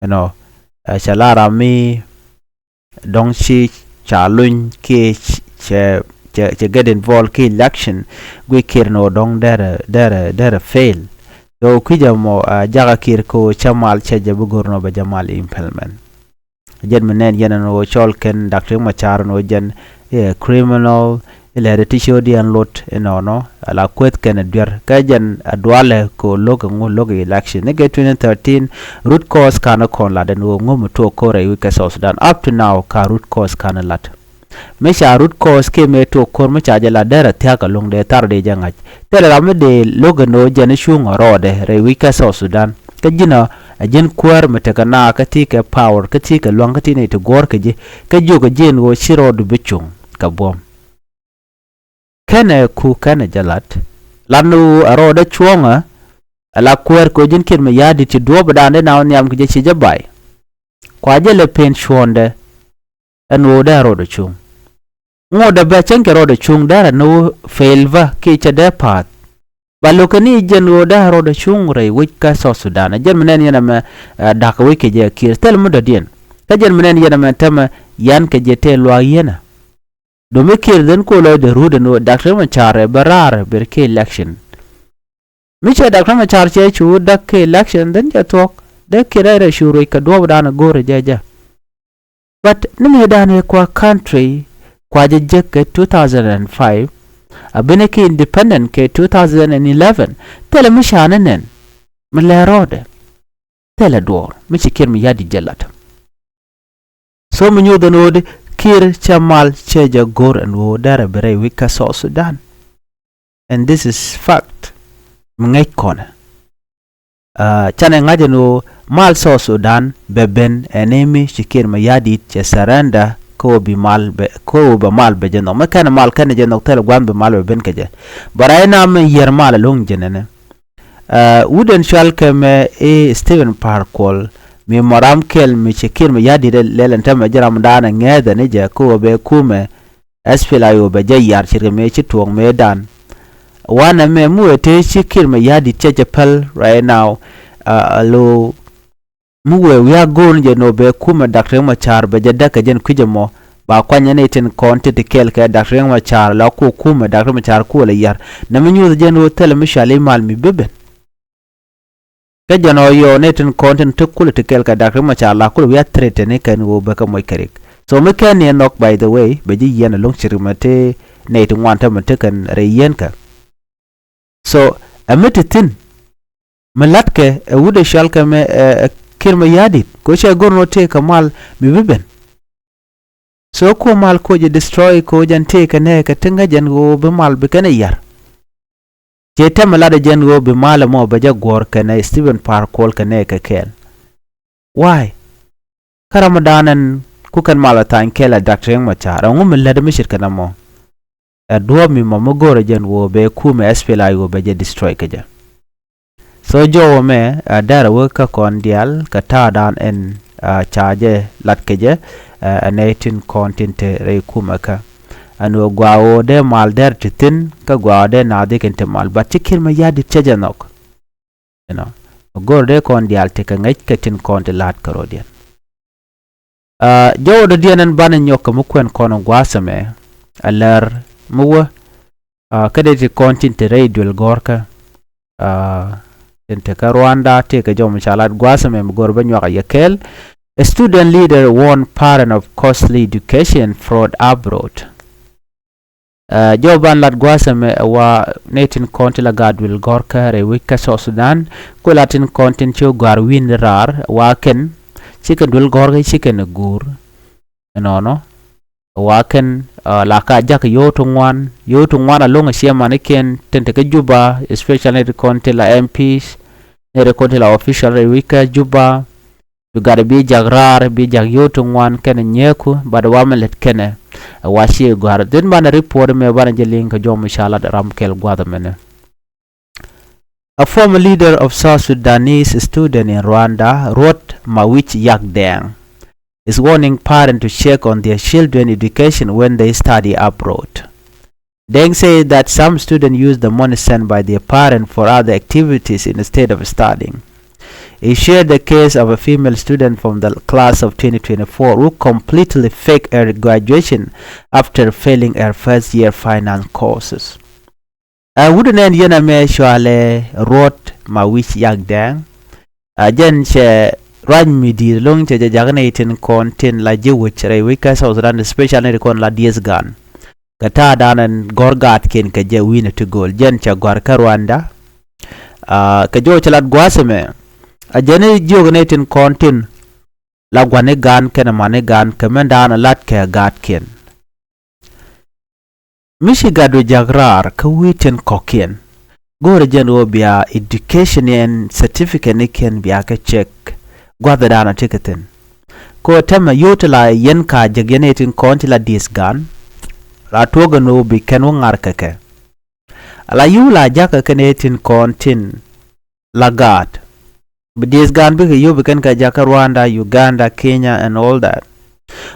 you know, ɛ, cɛ la ram mi dɔ̱ŋ ci ca luny kiɛ cɛ, cɛ, cɛ get involved kiɛ election, guic Kiir ni ɣöö dɔ̱ŋ derɛ, derɛ, derɛ fail. So kui̱cä mɔ, a, jakä Kiir kɛ ɣöö cä mal cɛ jɛ bi go̱r ni ɣöö bɛ jɛ mal implement. Jɛn mi nɛn yɛn ɛn ɣöö cɔl kɛn Doctor Riek Machar ɛn ɣöö jɛn, ɛ, criminal, ilɛri ti ciötdiɛn lot inɔnɔ, ala kueth kɛn a duer. Kä jɛn a dualɛ kɛ ɣöö lo̱k ɛŋu, lo̱k election. Ni kɛ twenty thirteen, root cause kanɛ kɔn lat ɛn ɣöö ŋu mi tuɔɔk ko̱r rɛy wec kä South Sudan. Up to now, ka root cause kanɛ lat. Mi ca root cause kiɛ mëë tuɔɔk ko̱r mi ca jɛ lat derɛ thia̱k ɛlɔ̱ŋ dee thar dee jɛ ŋa̱c. Thilɛ ram mi dee lo̱k ɛn ɣöö jɛn i̱ cuŋ ɛ rɔɔdɛ rɛy wec kä South Sudan. Kä ji̱n ɔ, ɛ ji̱n kuäär mi tekɛ naath kä thi̱i̱ kɛ power, kä thi̱i̱ kɛ lua̱ŋ, kä thi̱i̱ nɛy ti guɔ̱ɔ̱r kɛ ji̱, kä jiökɛ ji̱ ɛn ɣöö ci rɔɔdu bi cuŋ kɛ buɔ̱m. Kɛnɛ ku kɛnɛ jɛ lat, lat ni ɣöö ɛ rɔɔdɛ cuɔ̱ŋä, ɛ la kuäär kɛ ɣöö ji̱n Kiir Mayardit ci duɔ̱ɔ̱pdan dee na wä nhiam kɛ jɛ ci jɛ bay. Kua jɛ lɛ pen cuɔ̱ɔ̱ŋdɛ ɛn ɣöö dee rɔɔdɛ cuŋ. Ŋot dee bɛ cäŋ kɛ rɔɔdɛ cuŋ derɛ ni ɣöö fail bä kiɛ cɛ dee pa̱a̱th. Ba lo̱kɛ ni jɛn ɣöö dee rɔɔdɛ cuŋ rɛy wec kä South Sudan. Jɛn mi nɛn yɛn ɛmɛ, ɛ, da̱k wec kɛ jɛ Kiir thil mi dɔ̱diɛn. Kä jɛn mi nɛn yɛn ɛmɛ tämɛ yan kɛ jɛ tëë luaak yɛn ɛ. Do̱mi Kiir dhen ko̱ lɔcdɛ ruut ɛn ɣöö Doctor Machar ɛ bɛ raar ɛ ber kɛ election. Mi cɛ Doctor Machar cɛ cu däk kɛ election dhen cɛ thuɔ̱k dee Kiir ɛ rɛ cu ruec kɛ duɔ̱ɔ̱pdan ɛ go̱o̱rɛ jɛ jɛ. But ni mëëdan ëë kua country kua jɛ jek kɛ two thousand and five, a ben kɛ independent kɛ two thousand and eleven, thilɛ mi ca ni nɛn mi lɛ rɔɔdɛ, thilɛ duɔɔr mi ci Kiir Mayardit jɛ lat. So mi nyuuth ɛn ɣöö di Kiir cɛ mal cɛ jɛ go̱r ɛn ɣöö derɛ bi rɛy wec kä South Sudan. And this is fact. Mi ŋäc kɔnɛ. Ah, canɛ ŋa̱c ɛn ɣöö mal South Sudan bɛ ben ɛn imi ci Kiir Mayardit cɛ surrender kä ɣöö bi mal bɛ, kä ɣöö bɛ mal bɛ jɛ nhɔk. Mi kɛnɛ mal kɛnɛ jɛ nhɔk thilɛ gua̱n bi mal bɛ ben kɛ jɛ. But right now mi yiër mal ɛlɔ̱ŋ jɛn ɛnɛ. Ah, wut ɛn cual kɛ mɛ i̱ Stephen Par Kuol, mi mɔ ram kɛl mi ci Kiir Mayardit lɛl ɛn tɛmɛ ji̱ ramdan ɛ ŋɛ̈th ɛn i̱ jɛ kä ɣöö bɛ kumɛ S P L A I O bɛ jɛ yar ce̱tkɛ mëë ci tuɔɔk mëëdan. Wanɛ mɛ mi wëë tëë ci Kiir Mayardit cɛ jɛ päl right now, ah, a lo mi wëë wi̱i̱ a go̱o̱r ni jɛ nɔ bɛ kumɛ Doctor Riek Machar bɛ jɛ däk kɛ jɛn kui̱c ɛmɔ. Ba kuany ɛn i̱ tin kɔn ti ti kɛɛl kɛ Doctor Riek Machar la ku kumɛ Doctor Machar kuɔl ɛ yar. Nɛ mi nyuuth jɛn ɣöö thilɛ mi cuali mal mi bi ben. Kä jɛn ɔ yɔɔ nɛ tin kɔn tin ti kulɛ ti kɛɛl kɛ Doctor Riek Machar la kulɛ wi̱i̱ a threaten ni kɛn ɣöö bɛ kɛ moc kɛ rik. So mi kɛn ni ɛ nhɔk, by the way, bɛ ji̱ yiɛn ɛlɔ̱ŋ ce̱tkɛ mɛ ti nɛy ti ŋuan täämɛ ti kɛn rɛy yieenkä. So ɛ mi ti thi̱n mi la̱tkɛ ɛ wut ɛ cual kɛ mɛ ɛ, ɛ Kiir Mayardit kɛ ɣöö cɛ go̱r nɔ tëëkɛ mal mi bi ben. So kuɔ mal kuɔ jɛ destroy kɛ ɣöö jɛn tëëkɛ nɛɛkɛ ti ŋäc jɛn ɣöö bi mal bi kɛn ɛ yar. Cɛ tɛmɛ latdɛ jɛn ɣöö bi mal ɛmɔ bɛ jɛ guɔ̱ɔ̱r kɛnɛ Stephen Par Kuol kɛnɛ kɛ kɛɛl. Why? Kä ramdan ɛn ku kɛn mal ɛ tha̱a̱ny kɛɛl ɛ Doctor Riek Machar, ɛŋu mi lät mi ce̱tkɛ nɔmɔ? Ɛ duɔ̱ɔ̱p mi mɔ mi go̱o̱rɛ jɛn ɣöö bɛ kumɛ S P L A I O bɛ jɛ destroy kɛ jɛ. So jɔwä mɛ, ɛ, dɛrɛ wä kä kɔn diaal kɛ ta̱a̱dan ɛn, ɛ, ca jɛ lat kɛ jɛ, ɛ, ɛ nɛy tin kɔn tin te rɛy kumɛ kä. Ɛn ɣöö gɔaa ɣöö dee mal dɛrɛ ti thi̱n kä gɔaa ɣöö dee naath i̱ kɛn ti mal, but ci Kiir Mayardit cä jɛ nhɔk. You know, go̱r dee kɔn diaal tekɛ ŋäc kɛ tin kɔn ti la̱a̱t kärɔ̱diɛn. Ah, jɔwä dɔ̱diɛn ɛn banɛ nyɔk kɛ mi kuɛn kɔn gua̱a̱th ɛmɛ. a lär mi wä, ah, kä dee ti kɔn tin te rɛy duël gɔ̱rkä, ah, tin te kä Rwanda, tëëkɛ jɔw mi ca lat gua̱a̱th ɛmɛ mi go̱o̱r bä nyuak a yɛ kɛɛl. A student leader warn parent of costly education fraud abroad. Ah, jɔw ban lat gua̱a̱th ɛmɛ ɛ wa nɛy tin kɔn ti la gaat duël gɔ̱rkä rɛy wec kä South Sudan, ku la tin kɔn tin ci gɔ̱a̱r wi̱n raar ɛ wa kɛn, ci kɛn duël gɔ̱rkä ci kɛn ɛ guur. Ɛnɔnɔ, ɛ wa kɛn, ah, la ka jakä yio̱w ti ŋuan, yio̱w ti ŋuan alo̱ŋ ɛ ciɛ manikiɛn tin te kä Juba, especially nɛy ti kɔn ti la M Ps, nɛy ti kɔn ti la official rɛy wec kä Juba. Bi gat bi jak raar, bi jak yio̱w ti ŋuan kɛnɛ nyieeku, but wa mi lät kɛnɛ, ɛ wa ci gɔ̱a̱r. Dhin banɛ report mɛ banɛ jɛ liŋ kɛ jɔw mi ca lat ram kɛl gua̱th ɛmɛnɛ. A former leader of South Sudanese student in Rwanda, Ruot Mawich Yak Deng, is warning parents to check on their children education when they study abroad. Deng said that some students use the money sent by their parents for other activities instead of studying. He shared the case of a female student from the class of twenty twenty-four who completely faked her graduation after failing her first year finance courses. Ɛ wut nɛn yɛn ɛmɛ cualɛ Ruot Mawich Yak Deng. Ɛ jɛn cɛ ruac mi di̱i̱t lo̱ŋ cɛ jɛ jak nɛy tin kɔn tin la ji̱ wec rɛy wec kä South Sudan, especially nɛy ti kɔn la dieth gan. Kɛ ta̱a̱ danɛ gɔ̱r gaatkiɛn kɛ jɛ wi̱nɛ ti gööl. Jɛn cɛ gɔ̱a̱r kä Rwanda. Ah, kɛ jɔw cɛ lat gua̱a̱th ɛmɛ. A jɛn i̱ jiök nɛy tin kɔn tin la gua̱ni gan kɛnɛ mani gan kɛ mɛn danɛ lat kɛ gaatkiɛn. Mi ci gatdu jak raar kä wi̱i̱ tin kɔ̱kiɛn. Go̱o̱rɛ jɛn ɣöö bia education ɛn certificate nikiɛn bia kɛ check. Gua̱thɛ danɛ ti kɛ thi̱n. Kɛ ɣöö tɛmɛ yio̱w ti la yɛn ka jek yɛn ɛ tin kɔn ti la dieth gan. La tuɔk ɛn ɣöö bi kɛn wä ŋa̱r kɛ kɛ. Ala yio̱w la jakä kɛn ɛ tin kɔn tin la gaat. Bi dieth gan bikɛ yio̱w bi kɛn kɛ jakä Rwanda, Uganda, Kenya and all that.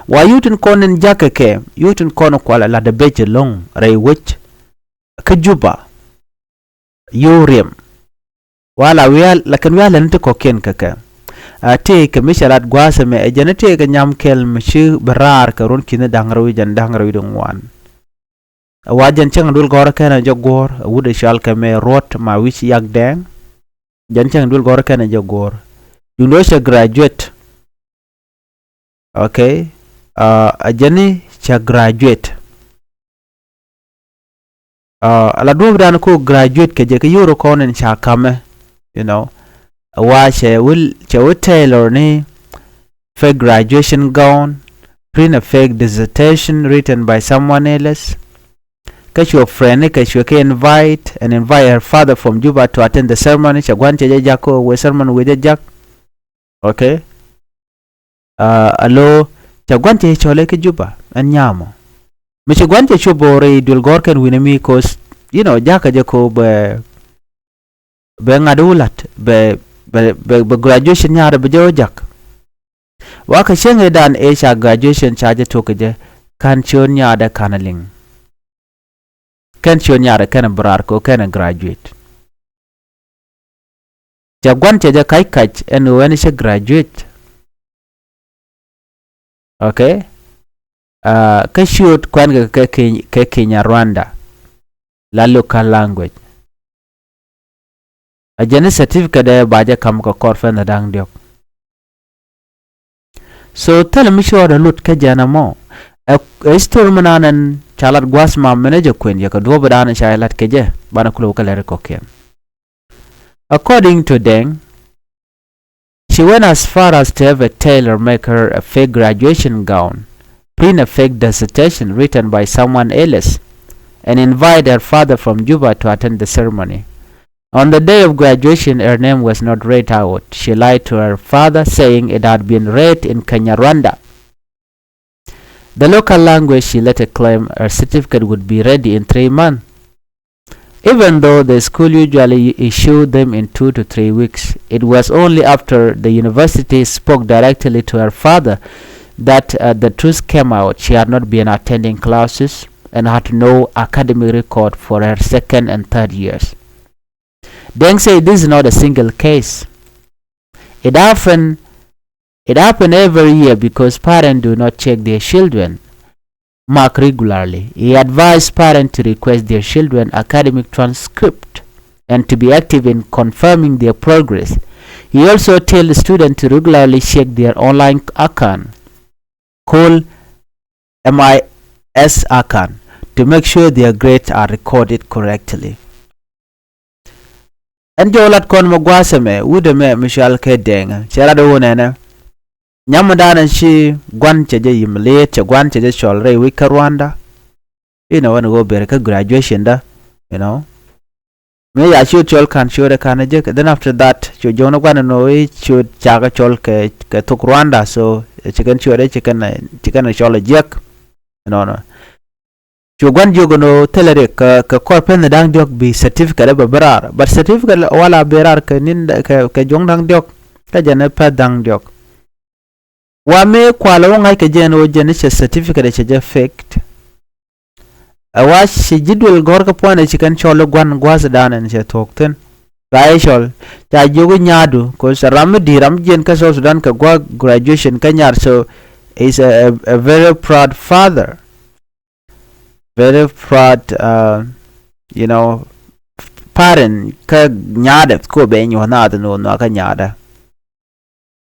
Wa yio̱w tin kɔn in jakä kɛ, yio̱w tin kɔn kualɛ la dee bec ɛlɔ̱ŋ rɛy wec. Kä Juba. Yio̱w riɛm. Wala wial, lakin wial lɛn ti kɔ̱kiɛn kɛ kɛ. A tëë kɛ mi cɛ lat gua̱a̱th ɛmɛ, ɛ jɛn tëë kɛ nyam kɛl mi ci bi raar kɛ ruɔ̱n ki̱ni da̱ŋ rɛw i̱ jɛn da̱ŋ rɛw i̱ di ŋuan. Ɛ wa jɛn cäŋ duël gɔ̱rä kɛnɛ jɛ guɔ̱ɔ̱r, ɛ wut ɛ cɔal kɛ mɛ Ruɔ̱t Mawich Yak Dɛŋ. Jɛn cäŋ duël gɔ̱rä kɛnɛ jɛ guɔ̱ɔ̱r. Duundɛ cɛ graduate. Okay. Ɛ jɛn cɛ graduate. Ɛ la duɔ̱ɔ̱p dan ko graduate kɛ jɛ kɛ yio̱w rɔ kɔn in ca kamɛ. You know. Ɛ wa cɛ wä, cɛ wä tailor ni fake graduation gown, print a fake dissertation written by someone else. Kä cuɛ friend ni kɛ cuɛ kɛ invite and invite her father from Juba to attend the ceremony. Cɛ gua̱n cɛ jɛ jak kä wee ceremony wee jɛ jak. Okay. Alo, cɛ gua̱n cɛ cɔlɛ kä Juba ɛn nyamɔ. Mi ci gua̱n cɛ cuɛ bɔɔr i̱ duël gɔ̱rkɛn wi̱nɛ mi, cause, you know, jakä jɛ ko bɛ bɛ ŋa̱t wä la̱t bɛ, bɛ, bɛ, bɛ graduation nyaarɛ bɛ jɛ wä jak. Wakä cieŋ ëëdan ëë ca graduation ca jɛ tuɔk kɛ jɛ, ka̱n ciöön nyaadɛ ka̱n liŋ. Kɛn ciöön nyaarɛ kɛn bi raar kɛ ɣöö kɛn graduate. Cɛ gua̱n cɛ jɛ ka̱c ka̱c ɛn ɣöö ɛn cɛ graduate. Okay. Kä ciöt kuɛn kɛ kɛ Kinyarwanda la local language. A jɛn i̱ certificate ɛ ba jɛ ka̱m kɛ kɔr fɛn da̱ŋ diɔ̱k. So thilɛ mi cuɔɔdɛ lut kä jɛn ɛmɔ. Ɛ history mi nan ɛn ca lat gua̱th mam min ɛ jɛ kuën yɛ kɛ duɔ̱ɔ̱p dan ca lat kɛ jɛ banɛ kulɛ wä kɛ lɛr kɔ̱kiɛn. According to Deng, she went as far as to have a tailor make her a fake graduation gown, print a fake dissertation written by someone else, and invite her father from Juba to attend the ceremony. On the day of graduation, her name was not read out. She lied to her father, saying it had been read in Kanyarwanda, the local language. She later claimed her certificate would be ready in three months. Even though the school usually issue them in two to three weeks, it was only after the university spoke directly to her father that, uh, the truth came out. She had not been attending classes and had no academic record for her second and third years. Deng said this is not a single case. It happened, it happened every year because parents do not check their children. mark regularly. He advised parents to request their children academic transcript and to be active in confirming their progress. He also tells students to regularly check their online account, called M I S account, to make sure their grades are recorded correctly. Ɛn jɔw lat kɔn mɛ gua̱a̱th ɛmɛ wut ɛmɛ mi cɔal kɛ Dɛŋ cɛ lat ɛ wun ɛnɛ. Nyam mi da̱a̱n ɛn ci gua̱n cɛ jɛ yim liet cɛ gua̱n cɛ jɛ cɔl rɛy wi̱c kä Rwanda. Inɔ wän ɣöö ber kä graduation da, you know. Mëë ya ciöt cɔl ka̱n ciöt ɛ ka̱n ɛ jek. Then after that cu jɔwni gua̱n ɛn ɣöö i̱ ciöt cakɛ cɔl kɛ, kɛ thok Rwanda, so ci kɛn ciöt ɛ ci kɛn, ci kɛn cɔl ɛ jiɛk. Inɔnɔ. Cu gua̱n jiök ɛn ɣöö thilɛ rik kɛ, kɛ kɔr pɛn da̱ŋ diɔ̱k bi certificate ɛ bɛ bi raar. But certificate wala bi raar kɛ ni̱n kɛ, kɛ juɔ̱ŋ da̱ŋ diɔ̱k. Kä jɛn ɛ pɛth da̱ŋ diɔ̱k. Wa mëë kualɛ wä ŋa̱c kɛ jɛ ɛn ɣöö jɛn i̱ cɛ certificate cɛ jɛ faked. Ɛ wa ci ji̱ duël gɔ̱r kä puɔ̱nydɛ ci kɛn cɔl i̱ gua̱n gua̱thdan ɛn cɛ thuɔ̱k thi̱n. Ca jɛ cɔl, ca jiök i̱ nya̱a̱du, 'cause ram mi di̱i̱t ram jiɛn kä South Sudan kɛ gua̱a̱th graduation kä nya̱a̱r, so is a, a, a very proud father. Very proud, uh, you know, parent kä nya̱a̱dɛ ko bɛ nyuɔ̱th naath ni wä nhɔakä nya̱a̱dä.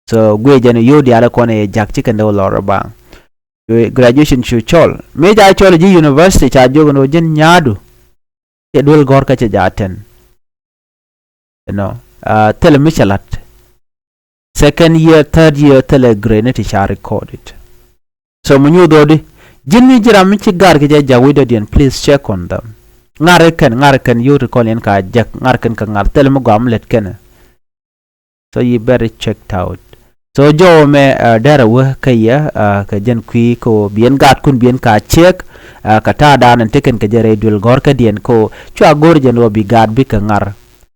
So guiɛ jɛn yio̱w diaal kɔn i̱ jak ci kɛn dee wä lɔr ɛ baŋ. Graduation cu cɔl. Mëë ca cɔl ji̱ university ca jiök ni wä ji̱n nya̱a̱du. Cɛ duel gɔ̱r kä cɛ ja tɛn. You know, uh, thilɛ mi cɛ la̱t. Second year, third year, thilɛ grade ni ti ca recorded. So mi nyuuth ɣöö di ji̱n mi ji̱ ram mi ci ga̱r kɛ jɛ jak wi̱cdädiɛn, please check on them. Ŋa̱r ikɛn, ŋa̱r ikɛn yio̱w ti kɔn yɛn ka jek, ŋa̱r ikɛn kɛ ŋa̱r, thilɛ mi gɔaa mi lät kɛnɛ. So you better checked out. So jɔwä mɛ, uh, derɛ wä kä yɛ, uh, kɛ jɛn kui̱ kɛ ɣöö bi yɛn gaatkun bi yɛn ka check, uh, kɛ ta̱a̱dan ɛn tekɛn kɛ jɛ rɛy duël gɔ̱rkädiɛn kɛ ɣöö cua go̱r jɛn ɣöö bi gaat bikɛ ŋa̱r.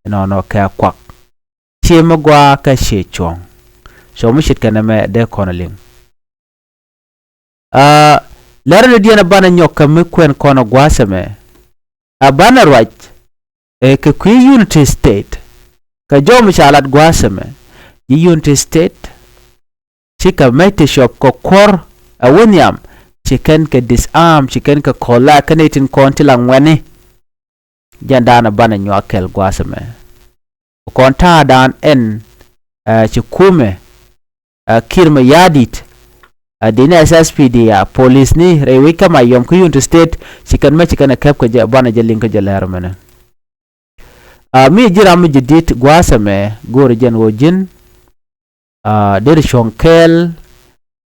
Inɔnɔ kɛ kuak. Ciɛ mi gɔaa kä ciɛ cuɔ̱ŋ. So mi ce̱tkɛ nɛmɛ dee kɔn liŋ. Aa, lɛr ni diɛn a banɛ nyɔk kɛ mi kuɛn kɔn a gua̱a̱th ɛmɛ. A banɛ ruac, ɛ, kɛ kui̱ Unity State. Kɛ jɔw mi ca lat gua̱a̱th ɛmɛ. Ji̱ Unity State. Cikɛ mɛc ti cuɔp kɛ kuɔ̱r ɛ wä nhiam. Ci kɛn kɛ disarm, ci kɛn kɛ kɔla kɛn itin kɔn ti la ŋuɛni. Jɛn da̱a̱n a banɛ nyuak kɛl gua̱a̱th ɛmɛ. Kɔn ta̱a̱dan ɛn, ɛ, ci kumɛ, ɛ, Kiir Mayardit, ɛ, dini S S P D F, polisni rɛy wec kä Mayom kä Unity State, ci kɛn mɛ ci kɛn ɛ kɛp kɛ jɛ banɛ jɛ liŋ kä jɛ lɛr mɛnɛ. Ɛ, mi ji̱ ram mi ji̱ di̱t gua̱a̱th ɛmɛ go̱o̱rɛ jɛn ɣöö ji̱n, aa, deri cuɔ̱ŋ kɛɛl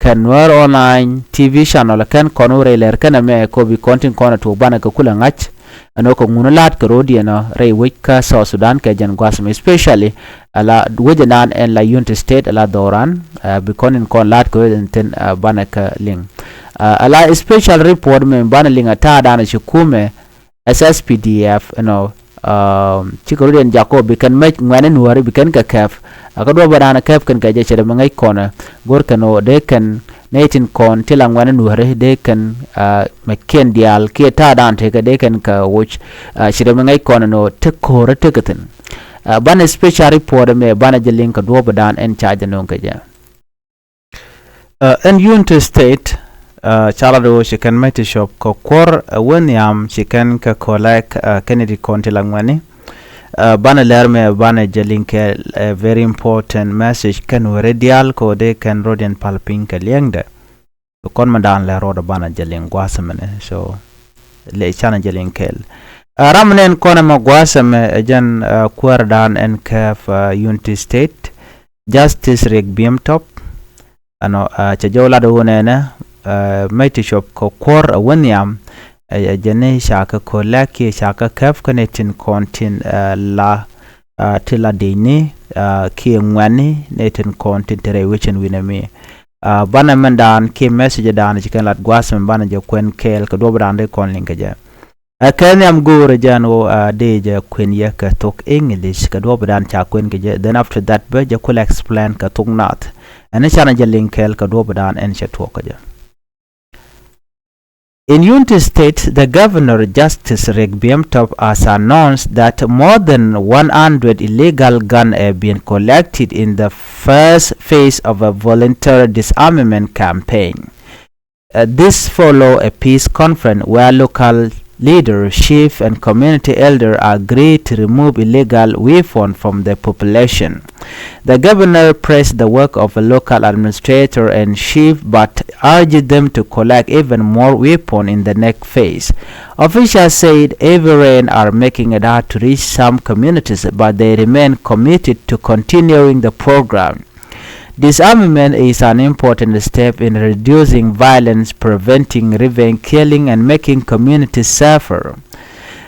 kɛn Nuäär Online T V channel kɛn kɔn wä rɛy lɛr kɛn ɛmɛ kɛ ɣöö bi kɔn tin kɔn ɛ tuɔɔk banɛ kɛ kulɛ ŋa̱c. Ɛn ɣöö kɛ ŋun la̱t kɛ ro̱diɛn ɔ rɛy wec kä South Sudan kɛ jɛn gua̱a̱th ɛmɛ, especially ala wecɛ naan ɛn la Unity State, ala dhɔran, aa, bi kɔn tin kɔn la̱t kɛ ro̱diɛn thi̱n, aa, banɛ kɛ liŋ. Aa, ala special report mi banɛ liŋ a ta̱a̱dan ci kumɛ S S P D F, you know, um, cikɛ rut yɛn jakɔ bi kɛn mec ŋuɛ̈ni nuääri bi kɛn kɛ kɛp. A kä duɔ̱p bä da̱a̱n kɛp kɛn kɛ jɛ cɛ dɛ mi ŋäc kɔn, ɛ, go̱r kɛn ɣöö dee kɛn nɛy tin kɔn ti la ŋuɛ̈ni nuääri dee kɛn, aa, mec kiɛn diaal kiɛ ta̱a̱ da̱a̱n tekɛ dee kɛn kɛ woc, aa, cɛ dɛ mi ŋäc kɔn ɛn ɣöö te ko̱o̱rä tekɛ thi̱n. Aa, banɛ special report ɛmɛ banɛ jɛ liŋ kɛ duɔ̱p bä da̱a̱n ɛn ca jɛ nööŋ kɛ jɛ. Ɛ, ɛn Unity State, ɛ, ca lat ɣöö ci kɛn mec ti cuɔp kɛ kuɔ̱r, ɛ, wä nhiam ci kɛn kɛ kɔlɛk, ɛ, kɛn i̱ ti kɔn ti la ŋuɛ̈ni. Ɛ, banɛ lɛr mɛ banɛ jɛ liŋ kɛ, ɛ, very important message kɛn weri diaal kɛ ɣöö dee kɛn rɔ̱diɛn pal piny kɛ liɛŋdɛ. Kɛ kɔn mɛ da̱a̱n lɛ rɔɔdɛ banɛ jɛ liŋ gua̱a̱th ɛmɛnɛ. So lɛ canɛ jɛ liŋ kɛɛl. Ɛ, ram nɛn kɔn ɛmɛ gua̱a̱th ɛmɛ ɛ jɛn, ɛ, kuäär da̱a̱n ɛn kɛp, ɛ, Unity State. Justice Riek Biem Top, ɛnɔ, ɛ, cɛ jɔw lat ɣöö nɛnɛ, ɛ, mec ti cuɔp kɛ kuɔ̱r ɛ wä nhiam, ɛ, ɛ jɛn ni ca kɛ ko̱r lɛk kiɛ ca kɛ käp kä ni tin kɔn tin, ɛ, la, ɛ, ti la di̱cni, ɛ, kiɛ ŋuɛ̈tni ni tin kɔn tin te rɛy wecin wi̱nɛ mi. Ɛ, banɛ mɛn da̱a̱n kiɛ message da̱a̱n ci kɛn lat gua̱a̱th mɛn banɛ jɛ kuɛn kɛɛl kɛ duɔ̱p da̱a̱n dee kɔn liŋ kɛ jɛ. Ɛ kɛ nhiam go̱o̱rä jɛn ɣöö, ɛ, dee jɛ kuën yɛ kɛ thok English kɛ duɔ̱ɔ̱p dan ca kuën kɛ jɛ. Then after that bä jɛ kulɛ explain kɛ thok Naath. Ɛn canɛ jɛ liŋ kɛɛl kɛ duɔ̱ɔ̱p dan ɛn cɛ tuɔɔk kɛ jɛ. In Unity State, the Governor Justice Riek Biem Top has announced that more than one hundred illegal guns have been collected in the first phase of a voluntary disarmament campaign. Uh, this follow a peace conference where local leader, chief, and community elder agreed to remove illegal weapon from the population. The governor praised the work of a local administrator and chief, but urged them to collect even more weapon in the next phase. Officials said heavy rain are making it hard to reach some communities, but they remain committed to continuing the program. Disarmament is an important step in reducing violence, preventing revenge killing, and making communities safer.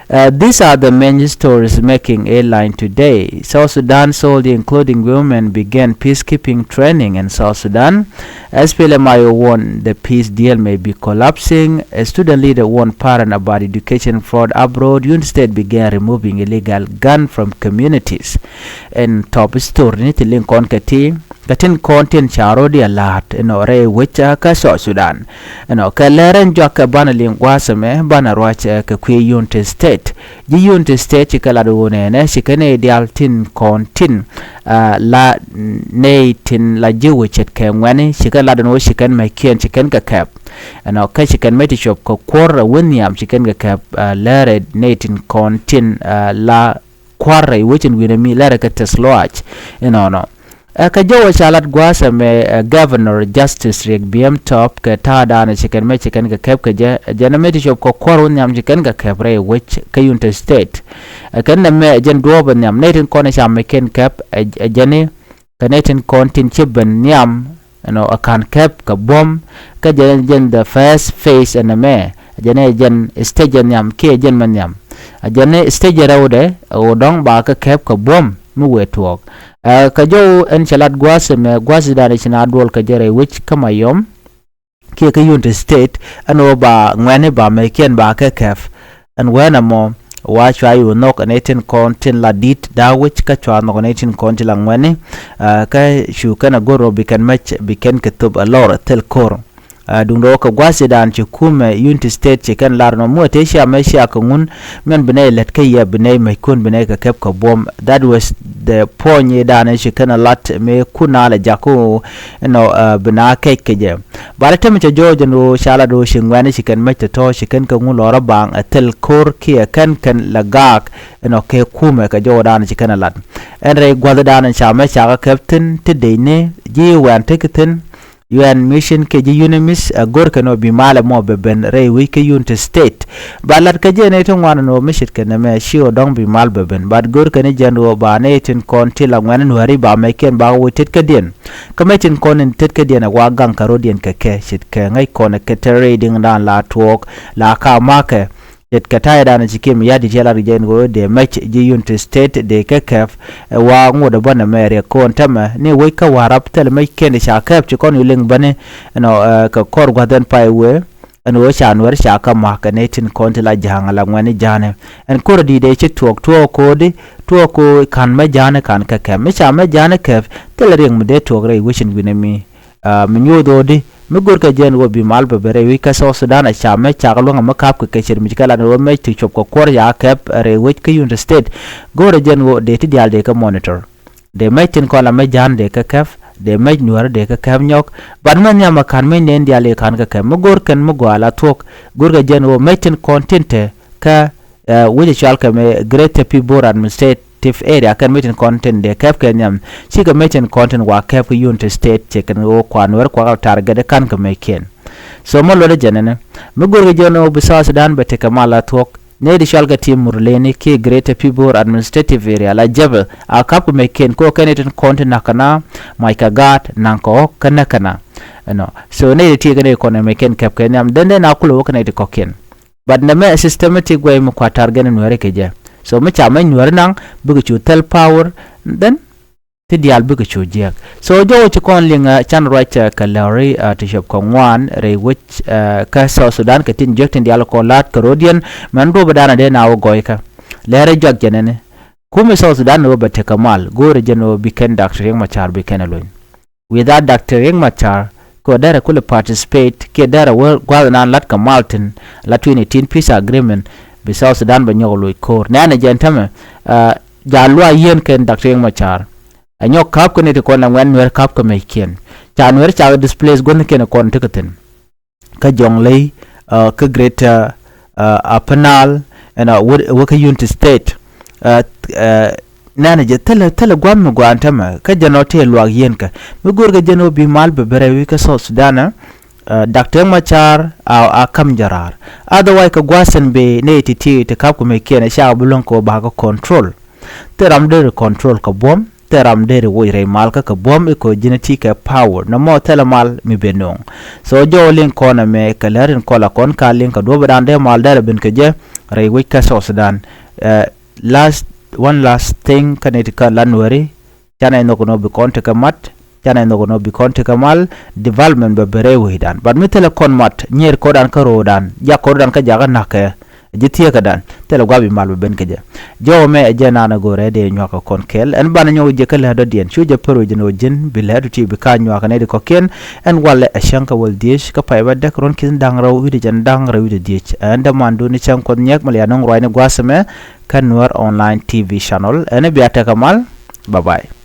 Uh, these are the main stories making headline today. South Sudan soldiers, including women, began peacekeeping training in South Sudan. S P L M I O warn the peace deal may be collapsing. A student leader warned parents about education fraud abroad. United States began removing illegal gun from communities. Ɛn top story ni ti liŋ kɔn kɛ ti kɛ tin kɔn tin ca rɔ diɛ la̱a̱t inɔ rɛy wec kä South Sudan. Inɔ kɛ lɛr ɛn juak kɛ banɛ liŋ gua̱a̱th ɛmɛ banɛ ruac kɛ kui̱ United States. Ji̱ United States ci kɛ lat ɣöö nɛnɛ ci kɛn ɛ diaal tin kɔn tin la nɛy tin la ji̱ wec ce̱tkɛ ŋuɛ̈ni ci kɛn lat ɛn ɣöö ci kɛn mɛckiɛn ci kɛn kɛ kɛp. Ɛnɔ kä ci kɛn mec ti cuɔp kɛ kuɔ̱r ɛ wä nhiam ci kɛn kɛ kɛp lɛr ɛ nɛy tin kɔn tin la kua̱r rɛy wecin wi̱nɛ mi lɛrɛ kɛ tɛth lɔaac inɔnɔ. Ɛ kɛ jɔwä ca lat gua̱a̱th ɛmɛ ɛ Governor Justice Riek Biem Top kɛ ta̱a̱ da̱a̱n ɛ ci kɛn mɛ ci kɛn kɛ kɛp kɛ jɛ ɛ jɛn ɛmɛ ti cop kɛ kua̱r wä nhiam ci kɛn kɛ kɛp rɛy wec kä United States. Ɛ kɛn nɛmɛ ɛ jɛn duɔ̱ɔ̱p ɛ nhiam nɛy tin kɔn ɛ ca mɛ kɛn kɛp ɛ jɛn i̱ kɛ nɛy tin kɔn tin ci ben nhiam. Ɛnɔ ɛ ka̱n kɛp kɛ buɔ̱m kä jɛn jɛn the first phase ɛn ɛmɛ jɛn ɛ jɛn stage ɛ nhiam kiɛ jɛn mɛ nhiam. Ɛ jɛn ɛ stage ɛ rɛwdɛ ɛ ɣöö dɔ̱ŋ ba kɛ kɛp kɛ buɔ̱m mi wëë tuɔɔk. Ɛ kɛ jɔw ɛn cɛ lat gua̱a̱th ɛmɛ gua̱a̱th dan ɛ ci na duɔl kɛ jɛ rɛy wec kä Mayom kiɛ kä United States ɛn ɣöö ba ŋuɛ̈ni ba mɛckiɛn ba kɛ kɛp. Ɛn wɛn ɛmɔ wa cua yo̱o̱ nhɔk ɛn ɛ tin kɔn tin la di̱t da̱a̱ wec kä cua nhɔk ɛn ɛ tin kɔn tin la ŋuɛ̈ni. Kä cu kɛn a go̱r rɔ bi kɛn mɛc bi kɛn kɛ thop a lɔr thil ko̱r. Duŋdɛ wä kɛ gua̱th ci daan ci kumɛ United States ci kɛn lar nɔ muɔ tëë cia mɛ cia kɛ ŋun. Mɛn bi nɛy lät kä yɛ bi nɛy mɛckun bi nɛy kɛ kɛp kɛ buɔ̱m. That was the point i̱ daan ci kɛn a lat mëë kun a lɛ jak kä inɔ bi na kɛc kɛ jɛ. Ba lɛ tɛmɛ cɛ jɔɔc ɛn ɣöö ca lat ɣöö ci ŋuɛ̈ni ci kɛn mec tɔ̱tɔ̱ ci kɛn kɛ ŋun lɔrä baŋ ɛ thil ko̱r kiɛ kɛn kɛn lɛ gaak. Ɛnɔ kɛ kumɛ kɛ jɔwä daanɛ ci kɛn ɛ lat ɛn rɛy gua̱th daanɛ ca mɛ cakɛ kɛp thi̱n ti dec ni ji̱ wɛn tekɛ thi̱n. U N mission kɛ ji̱ UNMISS ɛ go̱rkɛ nɔ bi malɛ mɔ bɛ ben rɛy wec kä United States. Ba lat kɛ jɛ nɛy ti ŋuan nɔ mi ce̱tkɛ nɛmɛ ci ɣä dɔ̱ŋ bi mal bɛ ben. Bat go̱rkɛ ni jɛn ɣöö ba nɛy tin kɔn ti la ŋuɛ̈ni nuääri ba mɛckiɛn ba wä tet kädiɛn. Kä mɛc tin kɔn in tet kädiɛn ɛ wa gaŋ kɛ rɔ̱diɛn kɛ kɛ ce̱tkɛ ŋäc kɔn ɛ kɛ te rɛy diŋdan la tuɔɔk la ka makɛ. Ce̱tkɛ ta̱yɛ danɛ ci kiɛm ya̱di̱t yɛ lat kɛ jɛ in ɣöö dee mɛc ji̱ United States dee kɛ kɛp. Ɛ wa ŋot ɛ bä nɛmɛ riɛk kɔn tämɛ ni wec kä Warap thilɛ mɛc kiɛn ca kɛp ci kɔn yu liŋ bäni. Ɛnɔ kɛ kɔr gua̱th ɛn pay wee ɛn ɣöö ca nuɛr ca kä ma̱k kɛ nɛy tin kɔn ti la ja̱a̱ŋ ala ŋuɛ̈ni ja̱a̱ni. Ɛn ko̱r di̱i̱t dee ci tuɔɔk tuɔɔk ko̱o̱di tuɔɔk ko̱o̱ ka̱n mɛ ja̱a̱ni ka̱n kɛ kɛp mi ca mɛ ja̱a̱ni kɛp. Thilɛ riɛk mi dee tuɔɔk rɛy wecin wi̱nɛ mi mi nyuuth ɣöödi mi görkɛ jɛ ɛn ɣöö bi mal bɛ ben rɛy wec kä South Sudan a ca mɛ cak luäŋ a mi ka̱p kɛ kɛ ce̱t mi ci kɛ lat ɛn ɣöö mɛc ti cop kɛ kuɔr ca kɛp rɛy wec kä United States. Görɛ jɛ ɛn ɣöö dee ti diaal dee kɛ monitor. Dee mɛc tin kɔn la mɛ ja̱a̱n dee kɛ kɛp dee mɛc nuäärä dee kɛ kɛp nyɔk. Bat mɛ nhiam a ka̱n mɛc nɛn diaal dee ka̱n kɛ kɛp mi gör kɛn mi gɔaa la thuɔ̱k. Görkɛ jɛ ɛn ɣöö mɛc tin kɔn tin te kä wec ɛ cual kɛ mɛ Greater Pibor Administrative Area kɛn mɛ tin kɔn tin dee kɛp kɛ nhiam. Cikɛ mɛ tin kɔn tin wa kɛp kɛ United States cɛ kɛn ɣöö kuan wɛr kuak target ɛ ka̱n kɛ mɛ kiɛn. So mɔ luɔt ɛ jɛn ɛnɛ mi görkɛ jɛ ɛn ɣöö bi South Sudan bɛ tekɛ mal a thuɔ̱k. Nɛy ti cual kɛ ti Murleni kiɛ Greater Pibor Administrative Area la jɛpɛ a kap kɛ mɛ kiɛn kɛ ɣöö kɛn ɛ tin kɔn tin na̱k kɛ na mac kɛ gaat naŋ kɛ ɣɔ̱k kä näk kɛ na. Ɛnɔ so nɛy ti ti kɛ nɛy kɔn ɛ mɛ kiɛn kɛp kɛ nhiam dɛn dɛn a kulɛ wä kɛ nɛy ti kɔ̱kiɛn. But nɛmɛ systematic way mi kua̱r target ni nuɛri kɛ jɛ. So mi ca mɛ nuɛri naŋ bikɛ cu thil power. Then ti diaal bikɛ cu jiɛk. So jɔwä ci kɔn liŋ can ruac kɛ lɛri ti cop kɛ ŋuan rɛy wec kä South Sudan kɛ tin jiɛk tin diaal kɔn la̱t kɛ rɔ̱diɛn. Mɛn duɔpä danɛ dee na wä gɔykä lɛri juak jɛnɛni. Kumɛ South Sudan ni wä bɛ tekɛ mal go̱o̱rɛ jɛn wä bi kɛn Doctor Riek Machar bi kɛn ɛ luny. Without Doctor Riek Machar kɛ ɣöö derɛ kulɛ participate kiɛ derɛ wä gua̱th nan lat kɛ mal tin la twenty eighteen peace agreement. Bi South Sudan bɛ nyɔk loc ko̱o̱r nɛɛnɛ jɛn tämɛ. Ja̱ luac yieen kɛn Doctor Riek Machar. Ɛ nyɔk ka̱p kɛ ni ti kɔn la ŋuɛ̈n nuɛr ka̱p kɛ mɛckiɛn ca nuɛr cakɛ displace guäthnikiɛn kɔn tekɛ thi̱n. kä Jɔŋley, kä Greater Upper Nile, ɛn wä kä Unity State. Nɛnɛ jɛ thilɛ, thilɛ gua̱a̱th mi gua̱a̱n tämɛ kä jɛn ɔ tëë luaak yieenkɛ mi go̱o̱rkɛ jɛn ɔ bi mal bɛ bɛ rɛy wi̱c kä South Sudan. Dak Riek Machar a, a ka̱m jɛ raar. Otherwise kɛ gua̱a̱th ɛn bëë nɛy ti ti ti ka̱p kɛ mëëkiɛn ɛ cakɔ bi luäŋ kɛ ɣöö bakɛ control. Thil ram deri control kɛ buɔ̱m, thil ram deri woc rɛy mal kä kɛ buɔ̱m i̱ kɛ ɣöö ji̱n ti kɛ power nɔmɔ thilɛ mal mi ben nööŋ. So jɔw liŋ kɔn ɛmɛ kɛ lär in kɔl a kɔn ka liŋ kɛ duɔ̱pdan dee mal derɛ ben kɛ jɛ rɛy wec kä South Sudan. Last, one last thing kä nɛy ti kä la Nuääri. Canɛ nhɔk nɔ bi kɔn tekɛ mat, canɛ nhɔk nɔ bi kɔn tekɛ mal. Development bɛ ben rɛy wecdan, but mi thilɛ kɔn mat nyier kɔdan kä ro̱o̱dan, jak kɔdan kä jakä na̱kɛ ji̱ thieekädan, thilɛ gua̱a̱th bi mal bɛ ben kä jɛ. Jɔw ɛmɛ ɛ jɛn an ɛ go̱o̱rɛ dee nyuak kɛ kɔn kɛɛl. Ɛn banɛ nyɔk jɛ kä lɛr dɔ̱diɛn cu jɛ pär wec jɛn ɣöö ji̱n bi lɛr du ti bi ka nyuak kɛ nɛy ti kɔ̱kiɛn. Ɛn walɛ ɛ cäŋ kä wäl dhieec kä pay bä däk ruɔ̱n ki̱n da̱ŋ rɛw wi̱cdɛ jɛn da̱ŋ rɛw wi̱cdɛ dhieec. Ɛn dämandu ni cäŋ Kuɔth Nyiɛk mi la ya nöŋ ruacni gua̱a̱th ɛmɛ kä Nuer Online T V channel. Ɛn bia tekɛ mal. Bye bye.